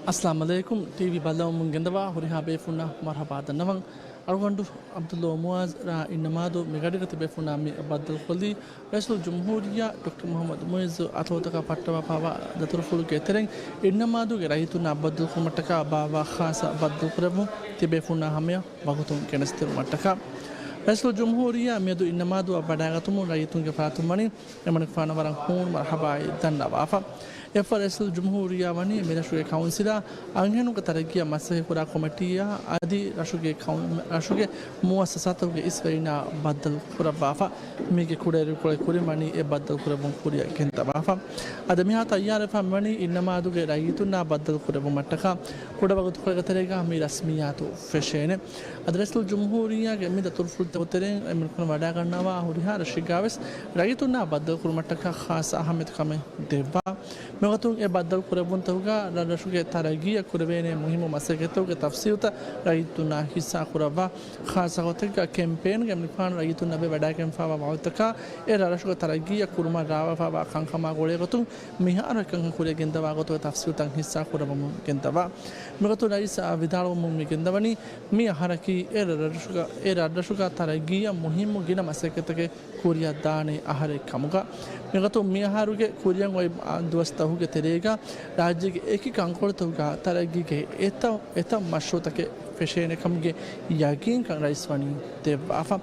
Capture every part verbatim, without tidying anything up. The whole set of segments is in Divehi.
އައްސަލާމު ޢަލައިކުމް. ޓީވީ ބައްލަވަމުން ގެންދަވާ ހުރިހާ ބޭފުންނަށް މަރުޙަބާ ދަންނަވަން. އަޅުގަނޑު ޢަބްދުﷲ މުޢާޒް ރ. އިންނަމާދު މި ގަޑިގަ ތިބޭފުންނާ މި ބައްދަލުކޮށްލީ، ރައީސުލްޖުމްހޫރިއްޔާ ޑޮކްޓަރ މުޙައްމަދު މުޢިއްޒު އަތޮޅުތަކަށް ޕައްޓަވާފާވާ ދަތުރުފުޅުގެ ތެރެއިން އިންނަމާދުގެ ރައްޔިތުންނާ ބައްދަލުކުރުމަށްޓަކާ ބާއްވާ ޚާއްޞަ ބައްދަލުކުރެއްވުން ތިބޭފުންނާ ހަމަޔަށް ވަގުތުން ގެނެސްދިނުމަށްޓަކާ. ރައީސުލްޖުމްހޫރިއްޔާ މިއަދު އިންނަމާދުއަށް ވަޑައިގަތުމުން ރައްޔިތުންގެ ފަރާތުން ވަނީ އެމަނިކުފާނަށް ވަރަށް ހޫނު މަރުޙަބާއެއް ދަންނަވާފަ. އެއްފަހަރު ރައީސުލްޖުމްހޫރިއްޔާ ވަނީ މި ރަށުގެ ކައުންސިލާ، އަންހެނުންގެ ތަރައްގީއަށް މަސައްކަތްކުރާ ކޮމިޓީއާ އަދި ރަށުގެ ކައު-، ރަށުގެ މުއައްސަސާތަކުގެ އިސްވެރިންނާ ބައްދަލު ކުރައްވާފަ. މީގެ ކުޑައިރުކޮޅެއް ކުރިން ވަނީ އެ ބައްދަލު ކުރެއްވުން ކުރިއަށް ގެންދަވާފަ. އަދި މިހާތަނަށް ތައްޔާރުވެފަ މިވަނީ އިންނަމާދުގެ ރައްޔިތުންނާ ބައްދަލު ކުރެއްވުމަށްޓަކާ ކުޑަ ވަގުތުކޮޅެއްގެ ތެރޭގަ މި ރަސްމިއްޔާތު ފެށޭނެ. އަދި ރައީސުލްޖުމްހޫރިއްޔާގެ މި ދަތުރުފުޅުތަކުގެ ތެރެއިން އެމަނިކުފާނު ވަޑައިގަންނަވާ ހުރިހާ ރަށެއްގަވެސް ރައްޔިތުންނާ ބައްދަލުކުރުމަށްޓަކާ ޚާއްޞަ އަހައްމިޔަތު ކަމެއް ދެއްވާ. މިވަގުތުން އެ ބައްދަލު ކުރެއްވުންތަކުގަ ރަށްރަށުގެ ތަރައްގީއަށް ކުރެވޭނެ މުހިއްމު މަސައްކަތްތަކުގެ ތަފްސީލުތައް ރައްޔިތުންނާ ހިއްސާ ކުރައްވާ. ޚާއްޞަ ގޮތެއްގަ ކެމްޕޭންގެ އެމަނިކުފާނު ރައްޔިތުންނަށް ވެ ވަޑައިގެންފާވާ ވަޢުދުތަކާ އެ ރަށްރަށުގެ ތަރައްގީއަށް ކުރުމަށް ރާވާފާވާ ކަންކަމާ ގުޅޭގޮތުން މިހާރު އެކަންކަން ކުރިއަށް ގެންދަވާ ގޮތުގެ ތަފްސީލުތައް ހިއްސާ ކުރައްވަމުން ގެންދަވާ. މިގޮތުން ރައީސް ވިދާޅުވަމުން މި ގެންދަވަނީ މި އަހަރަކީ އެ ރަށްރަށުގަ، އެ ރަށްރަށުގަ ތަރައްގީއަށް މުހިއްމު ގިނަ މަސައްކަތްތަކެއް ކުރިއަށް ދާނެ އަހަރެއް ކަމުގަ. މިގޮތުން މިއަހަރުގެ ކުރިއަށް އޮތް ދުވަސް ދަހުގެ ތެރޭގަ ރާއްޖޭގެ އެކި ކަންކޮޅުތަކުގަ ތަރައްގީގެ އެތައް، އެތައް މަޝްރޫޢުތަކެއް ފެށޭނެ ކަމުގެ ޔަގީންކަން ރައީސް ވަނީ ދެއްވާފަ.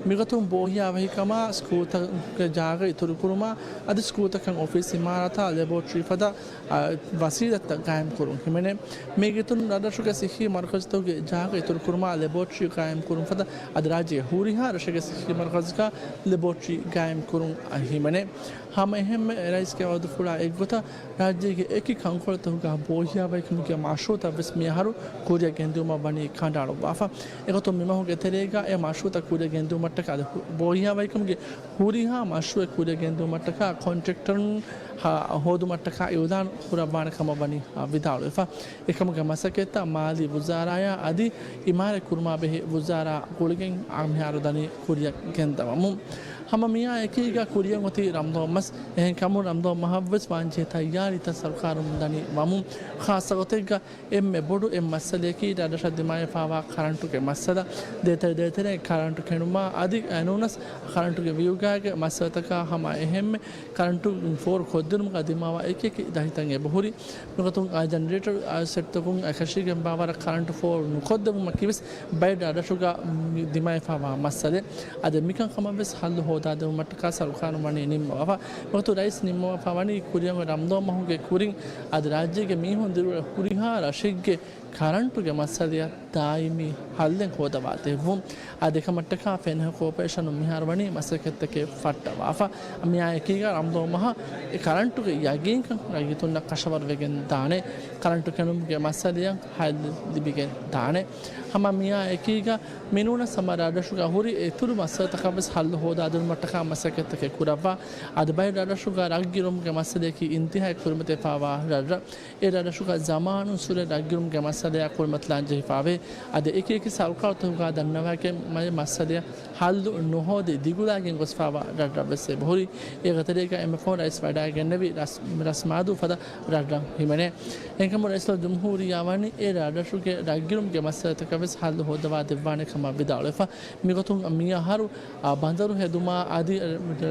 މިގޮތުން ބޯހިޔާވަހިކަމާ ސްކޫލްތަކުގެ ޖާގަ އިތުރުކުރުމާ އަދި ސްކޫލްތަކަށް އޮފީސް އިމާރާތާ ލެބޯޓްރީ ފަދަ އާ، ވަސީލަތްތައް ގާއިމްކުރުން ހިމެނޭ. މީގެ އިތުރުން ރަށްރަށުގެ ސިއްހީ މަރުކަޒުތަކުގެ ޖާގަ އިތުރުކުރުމާ ލެބޯޓްރީ ގާއިމްކުރުން ފަދަ އަދި ރާއްޖޭގެ ހުރިހާ ރަށެއްގެ ސިއްހީ މަރުކަޒަކާ ލެބޯޓްރީ ގާއިމްކުރުން ހިމެނޭ. ހަމަ އެހެންމެ ރައީސްގެ ވަޢުދުފުޅާ އެއްގޮތަށް ރާއްޖޭގެ އެކި ކަންކޮޅުތަކުގަ ބޯހިޔާވަހިކަމުގެ މަޝްރޫޢުތައް ވެސް މިއަހަރު ކުރިއަށް ގެންދިއުމަށް ވަނީ ކަނޑައަޅުއްވާފަ. އެގޮތުން މިމަހުގެ ތެރޭގަ އެ މަޝްރޫޢުތައް ކުރިއަށް ގެންދިއުމަށްޓަކާ އަދި ބޯހިޔާވަހިކަމުގެ ހުރިހާ މަޝްރޫޢެއް ކުރިއަށް ގެންދިއުމަށްޓަކާ ކޮންޓްރެކްޓަރުން ހޯދުމަށްޓަކާ އިޢުލާން ކުރައްވާނެ ކަމަށް ވަނީ ވިދާޅުވެފަ. އެކަމުގެ މަސައްކަތްތައް މާލީ ވުޒާރާއާ އަދި އިމާރާތް ކުރުމާ ބެހޭ ވުޒާރާ ގުޅިގެން މިހާރު ދަނީ ކުރިއަށް ގެންދަވަމުން. ހަމަ މިއާ އެކީގަ ކުރިއަށް އޮތީ ރަމަޟާން މަސް. އެހެންކަމުން ރަމަޟާން މަހަށްވެސް ވާންޖެހޭ ތައްޔާރީތައް ސަރުކާރުން ދަނީ ވަމުން. ޚާއްޞަ ގޮތެއްގަ އެންމެ ބޮޑު އެއް މައްސަލަޔަކީ ރަށްރަށަށް ދިމާވެފާވާ ކަރަންޓުގެ މައްސަލަ. ދޭތެރެ ދޭތެރެ ކަރަންޓު ކެނޑުމާ އަދި އެނޫނަސް ކަރަންޓުގެ ވިއުގާގެ މައްސަލަތަކާ ހަމަ އެހެންމެ ކަރަންޓު ފޯރު ކޮށްދިނުމުގަ ދިމާވާ އެކި އެކި ދަހިތައް އެބަހުރި. ނުގަތުން އާ ޖަނަރޭޓަރ އާ ސެޓްތަކުން އެކަށީގެން ބާވަރަށް ކަރަންޓު ފޯރު ނުކޮށްދެއްވުމަކީވެސް ބައެއް ރަށްރަށުގަ ދިމާވެފާވާ މައްސަލަ. އަދި މިކަންކަމަށްވެސް ހައްލު ހޯދާދެއްވުމަށްޓަކާ ސަރުކާރުން ވަނީ ނިންމަވާފަ. ނުގަތު ރައީސް ނިންމަވާފަ ވަނީ ކުރިއަށް ރަމަޟާން މަހުގެ ކުރިން އަދި ރާއްޖޭގެ މީހުން ދިރުވެ ހުރިހާ ރަށެއްގެ ކަރަންޓުގެ މައްސަލަޔަށް ދާއިމީ ހައްލެއް ހޯދަވާ ދެއްވުން. އަދި އެކަމަށްޓަކާ ފެންހަ ކޯޕަރޭޝަނުން މިހާރު ވަނީ މަސައްކަތްތަކެއް ފައްޓަވާފަ. މިއާ އެކީގަ ރަމަޟާން މަހަށް އެ ކަރަންޓުގެ ޔަގީންކަން ރައްޔިތުންނަށް ކަށަވަރުވެގެން ދާނެ. ކަރަންޓު ކެނޑުމުގެ މައްސަލަޔަށް ހައްލެއް ލިބިގެން ދާނެ. ހަމަ މިއާ އެކީގަ މިނޫނަސް ހަމަ ރަށްރަށުގަ ހުރި އިތުރު މައްސަލަތަކަށްވެސް ހައްލު ހޯދާދިނުމަށްޓަކާ މަސައްކަތްތަކެއް ކުރައްވާ. އަދި ބައެއް ރަށްރަށުގަ ރަށްގިރުމުގެ މައްސަލަޔަކީ އިންތިހާއަށް ކުރިމަތިވެފާވާ ރަށްރަށް. އެ ރަށްރަށުގަ ޒަމާނުއްސުރެ ރަށްގިރުމުގެ މައްސަލަޔާ ކުރިމަތިލާން ޖެހިފާވޭ. އަދި އެކި އެކި ސަރުކާރުތަކުގަ ދަންނަވާގެން މައި މައްސަލަޔަށް ހައްލު ނުހޯދި ދިގުލާގެން ގޮސްފާވާ ރަށްރަށްވެސް އެބަހުރި. އޭގެ ތެރޭގަ އެންމެ ފަހުން ރައީސް ވަޑައިގެންނެވި ރަސް-، ރަސްމާދޫ ފަދަ ރަށްރަށް ހިމެނޭ. އެހެންކަމުން ރައީސުލްޖުމްހޫރިއްޔާ ވަނީ އެ ރަށްރަށުގެ ރަށްގިރުމުގެ މައްސަލަތަކަށްވެސް ހައްލު ހޯދަވާ ދެއްވާނެ ކަމަށް ވިދާޅުވެފަ. މިގޮތުން މިއަހަރު، އާ، ބަނދަރު ހެދުމާ އަދި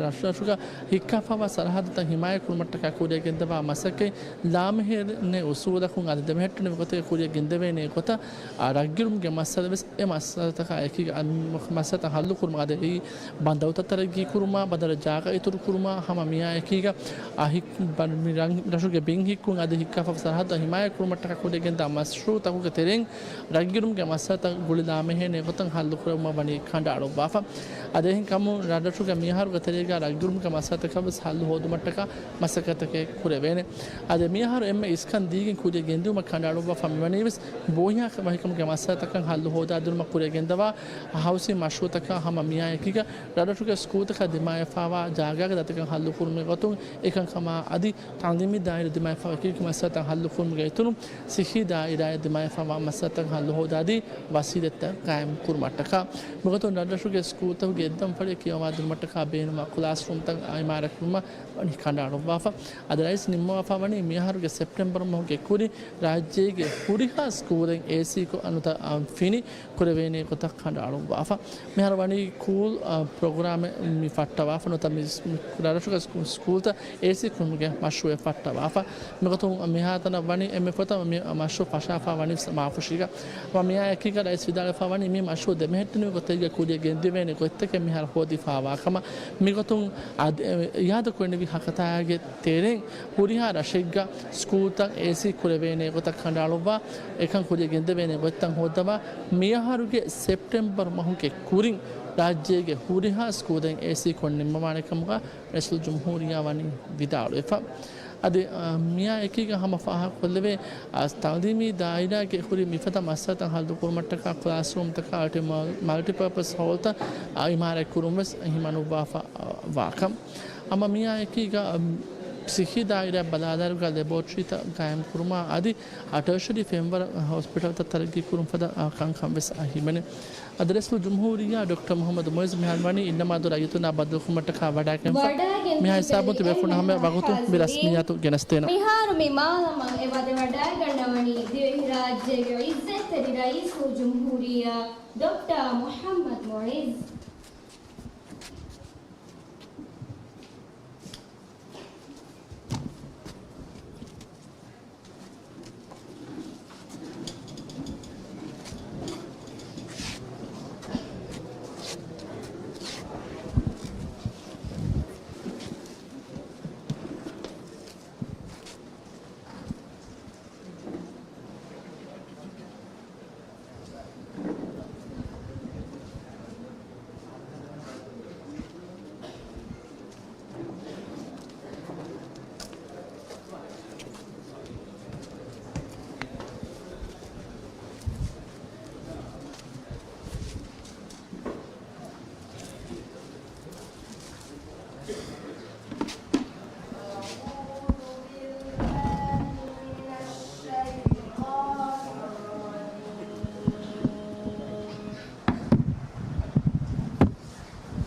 ރަށްރަށުގަ ހިއްކާފާވާ ސަރަހައްދުތައް ހިމާޔަތްކުރުމަށްޓަކާ ކުރިއަށް ގެންދަވާ މަސައްކަތް ލާމެހެނެއް އުސޫލަކުން އަދި ދެމެހެއްޓުނެވި ގޮތެއް ކުރިއަށް ގެންދެވޭނެ ގޮތަށް، އާ، ރަށްގިރުމުގެ މައްސަލަ ވެސް އެ މައްސަލަތަކާ އެކީގަ އަން-، މައްސަލަތައް ހައްލުކުރުމަށް އަދި އެއީ ބަނދަރުތައް ތަރައްގީކުރުމާ، ބަނދަރަށް ޖާގަ އިތުރުކުރުމާ، ހަމަ މިއާ އެކީގަ، އާ، ހި-، ބަ-، މި ރަށް-، ރަށުގެ ބިން ހިއްކުން އަދި ހިއްކާފަ ސަރަހައްދު ހިމާޔަތްކުރުމަށްޓަކާ ކުރިއަށް ގެންދާ މަޝްރޫޢުތަކުގެ ތެރެއިން ރަށްގިރުމުގެ މައްސަލަތައް ގުޅިލާމެހޭނެ ގޮތަށް ހައްލުކުރެއްވުމަށް ވަނީ ކަނޑައަޅުއްވާފަ. އަދި އެހެން ކަމުން ރަށްރަށުގެ މިއަހަރުގެ ތެރޭގަ ރަށްގިރުމުގެ މައްސަލަތަކަށް ވެސް ހައްލު ހޯދުމަށްޓަކާ މަސައްކަތްތަކެއް ކުރެވޭނެ. އަދި މިއަހަރު އެންމެ އިސްކަން ދީގެން ކުރިއަށް ގެންދިއުމަށް ކަނޑައަޅުއްވާފަ މިވަނީ ވެސް ބޯހިޔާ ވަހިކަމުގެ މައްސަލަތަކަށް ހައްލު ހޯދާދިނުމަށް ކުރިއަށް ގެންދަވާ ހައުސިން މަޝްރޫޢުތަކާ ހަމަ މިއާ އެކީގަ ރަށްރަށުގެ ސްކޫލްތަކަށް ދިމާވެފާވާ ޖާގާގެ ދަތިކަން ހައްލުކުރުމުގެ ގޮތުން އެކަންކަމާ އަދި ތަޢުލީމީ ދާއިރާ ދިމާވެފާ އެކި އެކި މައްސަލަތައް ހައްލުކުރުމުގެ އިތުރުން، ސިއްހީ ދާއިރާއަށް ދިމާވެފާވާ މައްސަލަތައް ހައްލު ހޯދާދީ، ވަސީލަތްތައް ގާއިމް ކުރުމަށްޓަކާ، މިގޮތުން ރަށްރަށުގެ ސްކޫލްތަކުގެ އެއްދަންފަޅިއަށް ކިޔަވާދިނުމަށްޓަކާ ބޭނުންވާ ކްލާސްރޫމްތައް އިމާރާތްކުރުމަށް ވަނީ ކަނޑައަޅުއްވާފަ. އަދި ރައީސް ނިންމަވާފަ ވަނީ މިއަހަރުގެ ސެޕްޓެމްބަރު މަހުގެ ކުރިން ރާއްޖޭގެ ހުރިހާ ސްކޫލެއް އޭސީކޮށް ނުތަ، އާ، ފިނި ކުރެވޭނެ ގޮތަށް ކަނޑައަޅުއްވާފަ. މިހާރު ވަނީ ކޫލް، އާ، ޕްރޮގްރާމެއް މި ފައްޓަވާފަ ނުތަ މި، މި ރަށްރަށުގެ ސްކޫލް، ސްކޫލްތައް އޭސީ ކުރުމުގެ މަޝްރޫއެއް ފައްޓަވާފަ. މިގޮތުން މިހާތަނަށް ވަނީ އެންމެ ފުރަތަމަ މި މަޝްރޫ ފަށާފަ ވަނީ މާފުށީގަ. މިއާ އެކީގަ ރައީސް ވިދާޅުވެފަ ވަނީ މި މަޝްރޫ ދެމެހެއްޓުނު ގޮތެއްގަ ކުރިއަށް ގެންދެވޭނެ ގޮތްތަކެއް މިހާރު ހޯދިފަވާ ކަމަށް. މިގޮތުން އަދި، އެ، އިއާދަކުރެއްވި ހަކަތާގެ ތެރެއިން ހުރިހާ ރަށެއްގަ ސްކޫލްތައް އޭސީ ކުރެވޭނެ ގޮތަށް ކަނޑައަޅުއްވާ، އެކަން ކުރިއަށް ގެންދެވޭނެ ގޮތްތައް ހޯއްދަވާ، މިއަހަރުގެ ސެޕްޓެމްބަރު މަހުގެ ކުރިން ރާއްޖޭގެ ހުރިހާ ސްކޫލްތައް އޭސީ ކޮށް ނިންމަވާނެ ކަމުގަ ރައީސުލްޖުމްހޫރިއްޔާ ވަނީ ވިދާޅުވެފަ. އަދި، އާ، މިއާ އެކީގަ ހަމަ ފާހަގަކޮށްލެވޭ، އާ، ތައުލީމީ ދާއިރާގެ ހުރި މިފަދަ މައްސަލަތައް ހައްލުކުރުމަށްޓަކާ ކްލާސްރޫމްތަކާ މަލްޓި، މަލްޓިޕާޕަސް ހޯލްތައް، އާ، އިމާރާތްކުރުން ވެސް ހިމަނުއްވާފަ ވާކަން. އަމަ މިއާ އެކީގަ، އަ، ސިއްހީ ދާއިރާ ބަލާލާއިރުގަ ލެބޯޓްރީތައް ގާއިމްކުރުމާ އަދި ޓަރޝަރީ ފެންވަރަށް ހޮސްޕިޓަލްތައް ތަރައްގީކުރުން ފަދަ، އަ، ކަންކަން ވެސް އަ، ހިމެނޭ. އަދި ރައީސުލްޖުމްހޫރިއްޔާ ޑޮކްޓަރ މުހައްމަދު މުއިއްޒު މިހާރު ވަނީ އިންނަމާދު ރައްޔިތުންނާ ބައްދަލުކުރުމަށްޓަކާ ވަޑައިގެންފަ. މިހާ ހިސާބުން ތިބޭފުޅުންނަށް ހަމަ ވަގުތު މި ރަސްމިއްޔާތު ގެނެސްދޭނަން. މިހާރު މި މާލަމާ އެ ވަދެ ވަޑައިގަންނަވަނީ ދިވެހިރާއްޖޭގެ އިއްޒަތްތެރި ރައީސުލްޖުމްހޫރިއްޔާ ޑޮކްޓަރ މުހައްމަދު މުއިއްޒު.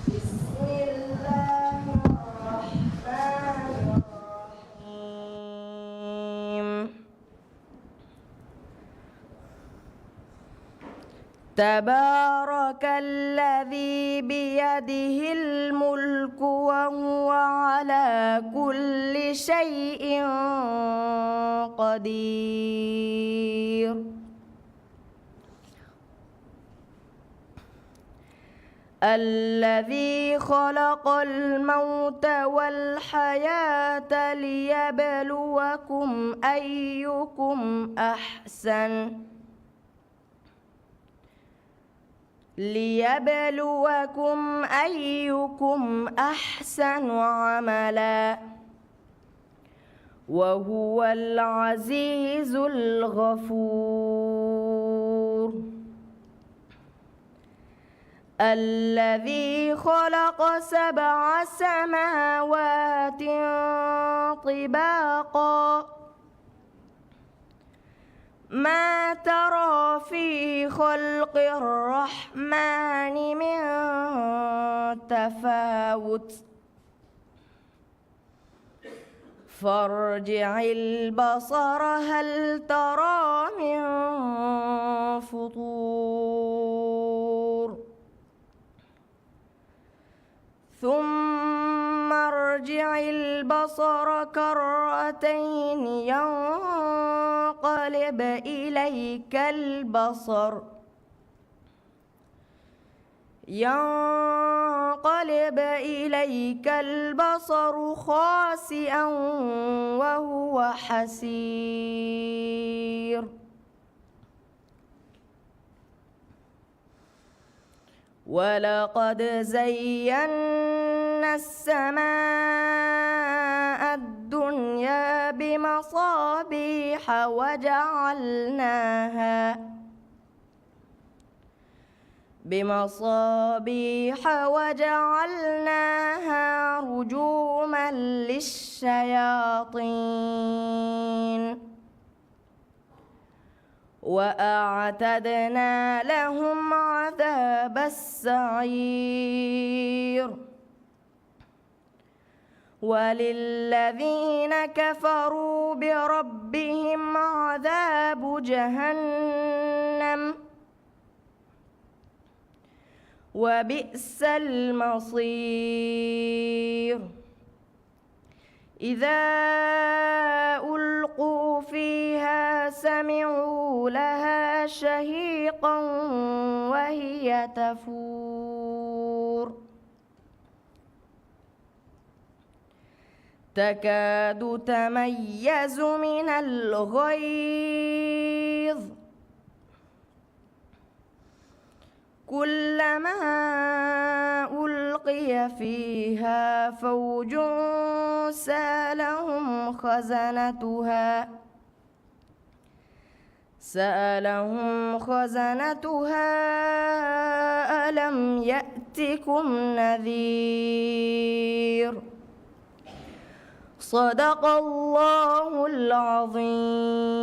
بسم الله الرحمن الرحيم. تبارك الذي بيده الملك وهو على كل شيء قدير. الذي خلق الموت والحياة ليبلوكم أيكم أحسن، ليبلوكم أيكم أحسن عملا. وهو العزيز الغفور. الذي خلق سبع سماوات طباقا ما ترى في خلق الرحمن من تفاوت فارجع البصر هل ترى من فطور. ثم ارجع البصر كرتين ينقلب إليك البصر ينقلب إليك البصر خاسئا وهو حسير. ولقد زينا السماء الدنيا بمصابيح وجعلناها بمصابيح وجعلناها رجوما للشياطين وأعتدنا لهم عذاب السعير. وللذين كفروا بربهم عذاب جهنم وبئس المصير. إذا ألقوا فيها سمعوا لها شهيقا وهي تفور. تكاد تميز من الغيظ. كلما ألقي فيها فوج سألهم خزنتها، سألهم خزنتها ألم يأتكم نذير. صدق الله العظيم.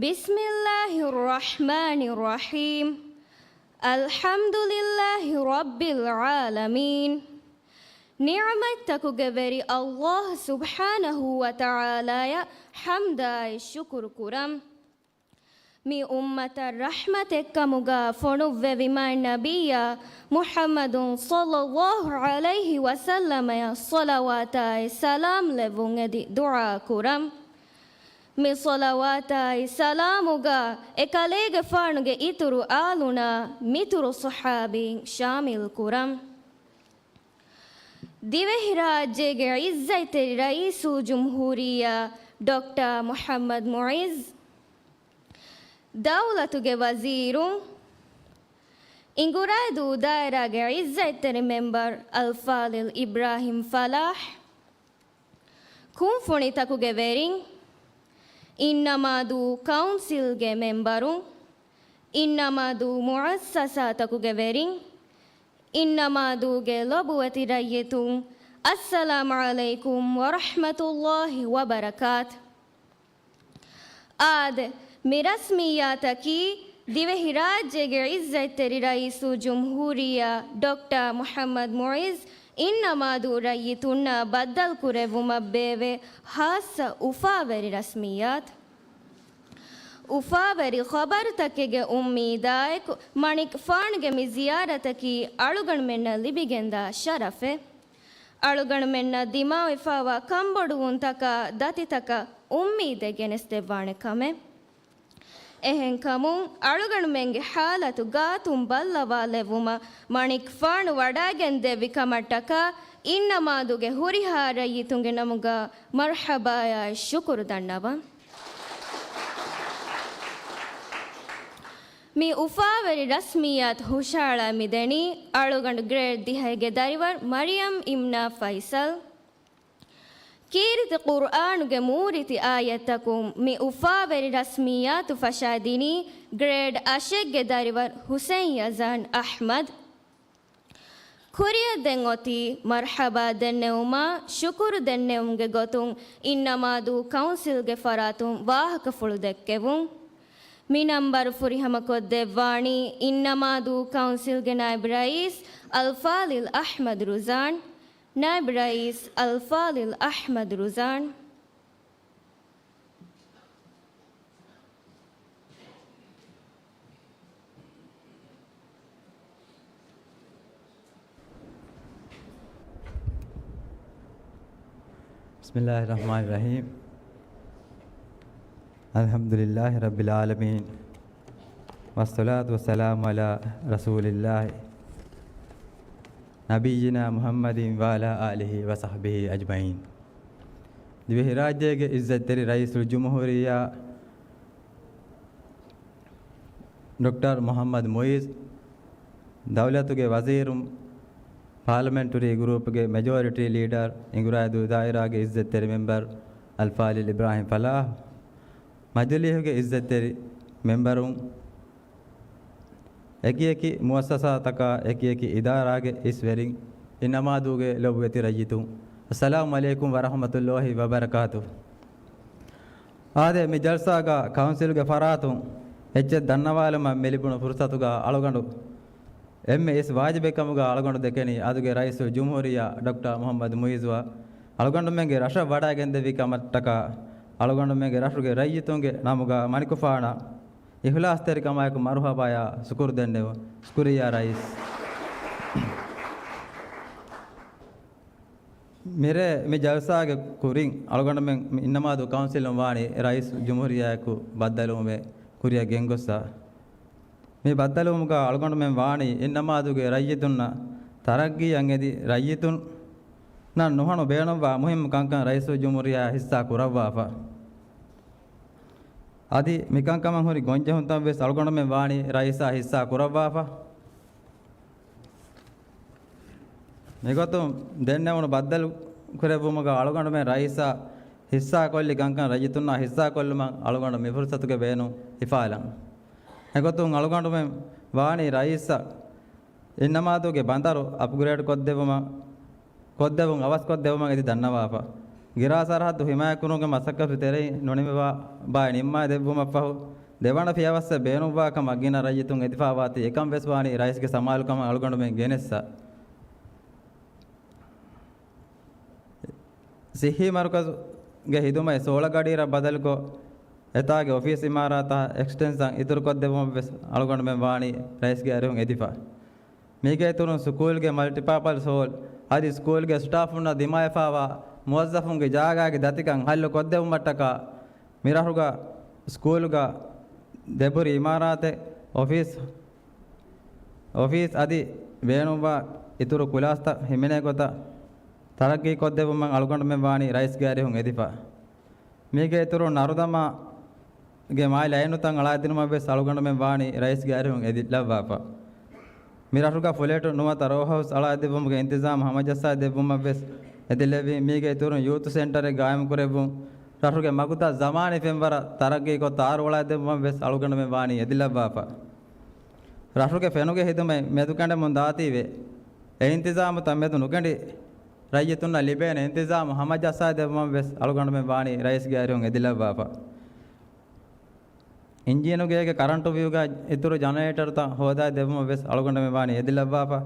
بسم الله الرحمن الرحيم. الحمد لله رب العالمين. ނިޢުމަތްތަކުގެ ވެރި ﷲ ސުބްޙާނަހޫ ވަތަޢާލާއަށް ޙަމްދާއި ޝުކުރު ކުރަން. މި އުއްމަތަށް ރަޙްމަތެއްކަމުގަ ފޮނުއްވެވި މާތް ނަބިއްޔާ މުޙައްމަދު ޞައްލައްލާހު ޢަލައިހި ވަސައްލަމައަށް ޞަލަވާތާއި ސަލާމް ލެއްވުން އެދި ދުޢާ ކުރަން. މި ޞަލަވާތާއި ސަލާމުގަ އެކަލޭގެފާނުގެ އިތުރު އާލުންނާ މިތުރު ޞަޙާބީން ޝާމިލް ކުރަން. ދިވެހިރާއްޖޭގެ ޢިއްޒަތްތެރި ރައީސުލްޖުމްހޫރިއްޔާ ޑޮކްޓަރ މުޙައްމަދު މުޢިއްޒު، ދައުލަތުގެ ވަޒީރުން، އިނގުރާދޫ ދާއިރާގެ ޢިއްޒަތްތެރި މެމްބަރު އަލްފާޟިލް އިބްރާހިމް ފަލާޙް، ކުންފުނިތަކުގެ ވެރިން، އިންނަމާދޫ ކައުންސިލްގެ މެމްބަރުން، އިންނަމާދޫ މުއައްސަސާތަކުގެ ވެރިން، އިންނަމާދޫގެ ލޮބުވެތި ރައްޔިތުން، އައްސަލާމު ޢަލައިކުމް ވަރަޙްމަތުﷲި ވަބަރަކާތު. އާދެ، މި ރަސްމިއްޔާތަކީ ދިވެހިރާއްޖޭގެ ޢިއްޒަތްތެރި ރައީސުލްޖުމްހޫރިއްޔާ ޑޮކްޓަރ މުޙައްމަދު މުޢިއްޒު އިންނަމާދޫ ރައްޔިތުންނާ ބައްދަލުކުރެއްވުމަށް ބޭއްވޭ ޚާއްޞަ އުފާވެރި ރަސްމިއްޔާތު. އުފާވެރި ޚަބަރުތަކެއްގެ އުއްމީދާއެކު، މަނިކުފާނުގެ މި ޒިޔާރަތަކީ އަޅުގަނޑުމެންނަށް ލިބިގެންދާ ޝަރަފެއް. އަޅުގަނޑުމެންނަށް ދިމާވެފާވާ ކަންބޮޑުވުންތަކާ ދަތިތަކަށް އުއްމީދެއް ގެނެސްދެއްވާނެ ކަމެއް. އެހެންކަމުން، އަޅުގަނޑުމެންގެ ޙާލަތު ގާތުން ބައްލަވާލެއްވުމަށް މަނިކުފާނު ވަޑައިގެންދެއްވި ކަމަށްޓަކާ އިންނަމާދޫގެ ހުރިހާ ރައްޔިތުންގެ ނަމުގަ މަރްޙަބާއާއި ޝުކުރު ދަންނަވަން. މި އުފާވެރި ރަސްމިއްޔާތު ހުށަހަޅައި މިދެނީ އަޅުގަނޑު ގްރޭޑް ދިހައިގެ ދަރިވަރު މަރިޔަމް އިމްނާ ފައިސަލް. ކީރިތި ޤުރްއާނުގެ މޫރިތި އާޔަތްތަކުން މި އުފާވެރި ރަސްމިއްޔާތު ފަށައިދިނީ ގްރޭޑް އަށެއްގެ ދަރިވަރު ޙުސައިން ޔަޒާން އަޙްމަދު. ކުރިއަށް ދެން އޮތީ މަރްޙަބާ ދެންނެވުމާ، ޝުކުރު ދެންނެވުމުގެ ގޮތުން އިންނަމާދޫ ކައުންސިލްގެ ފަރާތުން ވާހަކަފުޅު ދެއްކެވުން. މި ނަންބަރު ފުރިހަމަކޮށްދެއްވާނީ އިންނަމާދޫ ކައުންސިލްގެ ނާއިބު ރައީސް އަލްފާޟިލް އަޙްމަދު ރުޒާން. ނާއިބު ރައީސް އަލްފާޟިލް އަޙްމަދު ރުޒާން. بسم الله الرحمن الرحيم. الحمد لله رب العالمين. والصلاة والسلام على رسول الله نبينا محمد وعلى آله وصحبه أجمعين. ދިވެހިރާއްޖޭގެ ޢިއްޒަތްތެރި ރައީސުލްޖުމްހޫރިއްޔާ ޑޮކްޓަރ މުޙައްމަދު މުޢިއްޒު، ދައުލަތުގެ ވަޒީރުން، ޕާލަމެންޓުރީ ގްރޫޕްގެ މެޖޯރިޓީ ލީޑަރ، އިނގުރާއެދު ދާއިރާގެ އިއްޒަތްތެރި މެމްބަރު އަލްފާޟިލް އިބްރާހިމް ފަލާހް، މަޖިލީހުގެ އިއްޒަތްތެރި މެމްބަރުން، އެކިއެކި މުއައްސަސާތަކާ، އެކިއެކި އިދާރާގެ އިސްވެރިން، އިން އަމާދޫގެ ލޮބުވެތި ރައްޔިތުން، އައްސަލާމު ޢަލައިކުމް ވަރަޙްމަތުﷲި ވަބަރަކާތު. އާދެ، މި ޖަލްސާގަ ކައުންސިލްގެ ފަރާތުން އެއްޗެއް ދަންނަވާލުމަށް މި ލިބުނު ފުރުސަތުގަ އަޅުގަނޑު އެންމެ އިސް ވާޖިބެއް ކަމުގަ އަޅުގަނޑު ދެކެނީ އަދުގެ ރައީސުލް ޖުމްހޫރިއްޔާ ޑޮކްޓަރ މުޙައްމަދު މުޢިއްޒުއަށް އަޅުގަނޑުމެންގެ ރަށަށް ވަޑައިގެންދެއްވި ކަމަށްޓަކާ، އަޅުގަނޑުމެންގެ ރަށުގެ ރައްޔިތުންގެ ނަމުގަ މަނިކުފާނަށް އިޚްލާޞްތެރިކަމާއެކު މަރުޙަބާޔާ ޝުކުރު ދެންނެވުން. ޝުކުރިއްޔާ ރައީސް. މިރޭ މި ޖަލްސާގެ ކުރިން އަޅުގަނޑުމެން މި އިން އަމާދޫ ކައުންސިލުން ވާނީ ރައީސް ޖުމްހޫރިއްޔާއެކު ބައްދަލުވުމެއް ކުރިއަށް ގެންގޮއްސަ. މި ބައްދަލުވުމުގަ އަޅުގަނޑުމެން ވާނީ އިން އަމާދޫގެ ރައްޔިތުންނަށް ތަރައްގީއަށް އެދި ރައްޔިތުންނަށް ނުހަނު ބޭނުންވާ މުހިއްމު ކަންކަން ރައީސުލް ޖުމްހޫރިއްޔާ ހިއްސާ ކުރައްވާފަ. އަދި މިކަންކަމަށް ހުރި ގޮންޖެހުންތައް ވެސް އަޅުގަނޑުމެން ވާނީ ރައީސާ ހިއްސާ ކުރައްވާފަ. މިގޮތުން ދެންނެވުނު ބައްދަލު ކުރެއްވުމުގަ އަޅުގަނޑުމެން ރައީސާ ހިއްސާ ކޮށްލި ކަންކަން ރައްޔިތުންނާ ހިއްސާ ކޮށްލުމަށް އަޅުގަނޑު މި ފުރުސަތުގެ ބޭނުން ހިފާލަން. އެގޮތުން އަޅުގަނޑުމެން ވާނީ ރައީސަށް އިން އަމާދޫގެ ބަނދަރު އަޕްގްރޭޑް ކޮށްދެވުމަށް، ކޮށްދެވުން އަވަސްކޮށްދެވުމަށް އެދި ދަންނަވާފަ. ގިރާ ސަރަހައްދު ހިމާޔަތްކުރުމުގެ މަސައްކަތު ތެރެއިން ނުނިމިވާ ބައެއް ނިންމާ ދެއްވުމަށްފަހު، ދެވަނަ ފިޔަވައްސަށް ބޭނުންވާ ކަމަށް ގިނަ ރައްޔިތުން އެދިފާވާތީ އެކަން ވެސް ވާނީ ރައީސްގެ ސަމާލުކަމަށް އަޅުގަނޑުމެން ގެނެއްސަ. ސިއްހީ މަރުކަޒުގެ ހިދުމަތް ސޯޅަ ގަޑިއިރަށް ބަދަލުކޮށް، އެތާގެ އޮފީސް އިމާރާތާ އެކްސްޓެންޝަން އިތުރުކޮށްދެއްވުމަށް ވެސް އަޅުގަނޑުމެން ވާނީ ރައީސްގެ އަރިހުން އެދިފަ. މީގެ އިތުރުން ސުކޫލްގެ މަލްޓިޕާޕަސް ހޯލް އަދި ސްކޫލްގެ ސްޓާފުންނަށް ދިމާވެފާވާ މުވައްޒަފުންގެ ޖާގާގެ ދަތިކަން ހައްލު ކޮށްދެއްވުމަށްޓަކާ، މިރަށުގަ ސްކޫލްގަ ދެބުރި އިމާރާތެއް، އޮފީސް، އޮފީސް އަދި ބޭނުންވާ އިތުރު ކުލާސްތައް ހިމެނޭ ގޮތަށް ތަރައްގީ ކޮށްދެއްވުމަށް އަޅުގަނޑުމެން ވާނީ ރައީސްގެ އަރިހުން އެދިފަ. މީގެ އިތުރުން ނަރުދަމާގެ މާތް ލައިނުތައް އަޅާދިނުމަށް ވެސް އަޅުގަނޑުމެން ވާނީ ރައީސްގެ އަރިހުން އެދިލައްވާފަ. މި ރަށުގަ ފުލެޓު ނުވަތަ ރޯހައުސް އަޅާދެއްވުމުގެ އިންތިޒާމް ހަމަޖައްސާދެއްވުމަށް ވެސް އެދިލެއްވި. މީގެ އިތުރުން ޔޫތު ސެންޓަރެއް ގާއިމްކުރެއްވުން، ރަށުގެ މަގުތައް ޒަމާނީ ފެންވަރަށް ތަރައްގީކޮށް ތާރުއަޅާދެއްވުމަށް ވެސް އަޅުގަނޑުމެން ވާނީ އެދިލައްވާފަ. ރަށުގެ ފެނުގެ ހިދުމަތް މެދުކެނޑެމުން ދާތީވެ، އެ އިންތިޒާމުތައް މެދު ނުކެނޑި، ރައްޔިތުންނަށް ލިބޭނެ އިންތިޒާމު ހަމަޖައްސާދެއްވުމަށް ވެސް އަޅުގަނޑުމެން ވާނީ ރައީސްގެ އަރިހުން އެދިލައްވާފަ. އިންޖީނުގޭގެ ކަރަންޓު ވިއުގަ އިތުރު ޖަނަރޭޓަރުތައް ހޯދާދެއްވުމަށް ވެސް އަޅުގަނޑުމެން ވާނީ އެދިލައްވާފަ.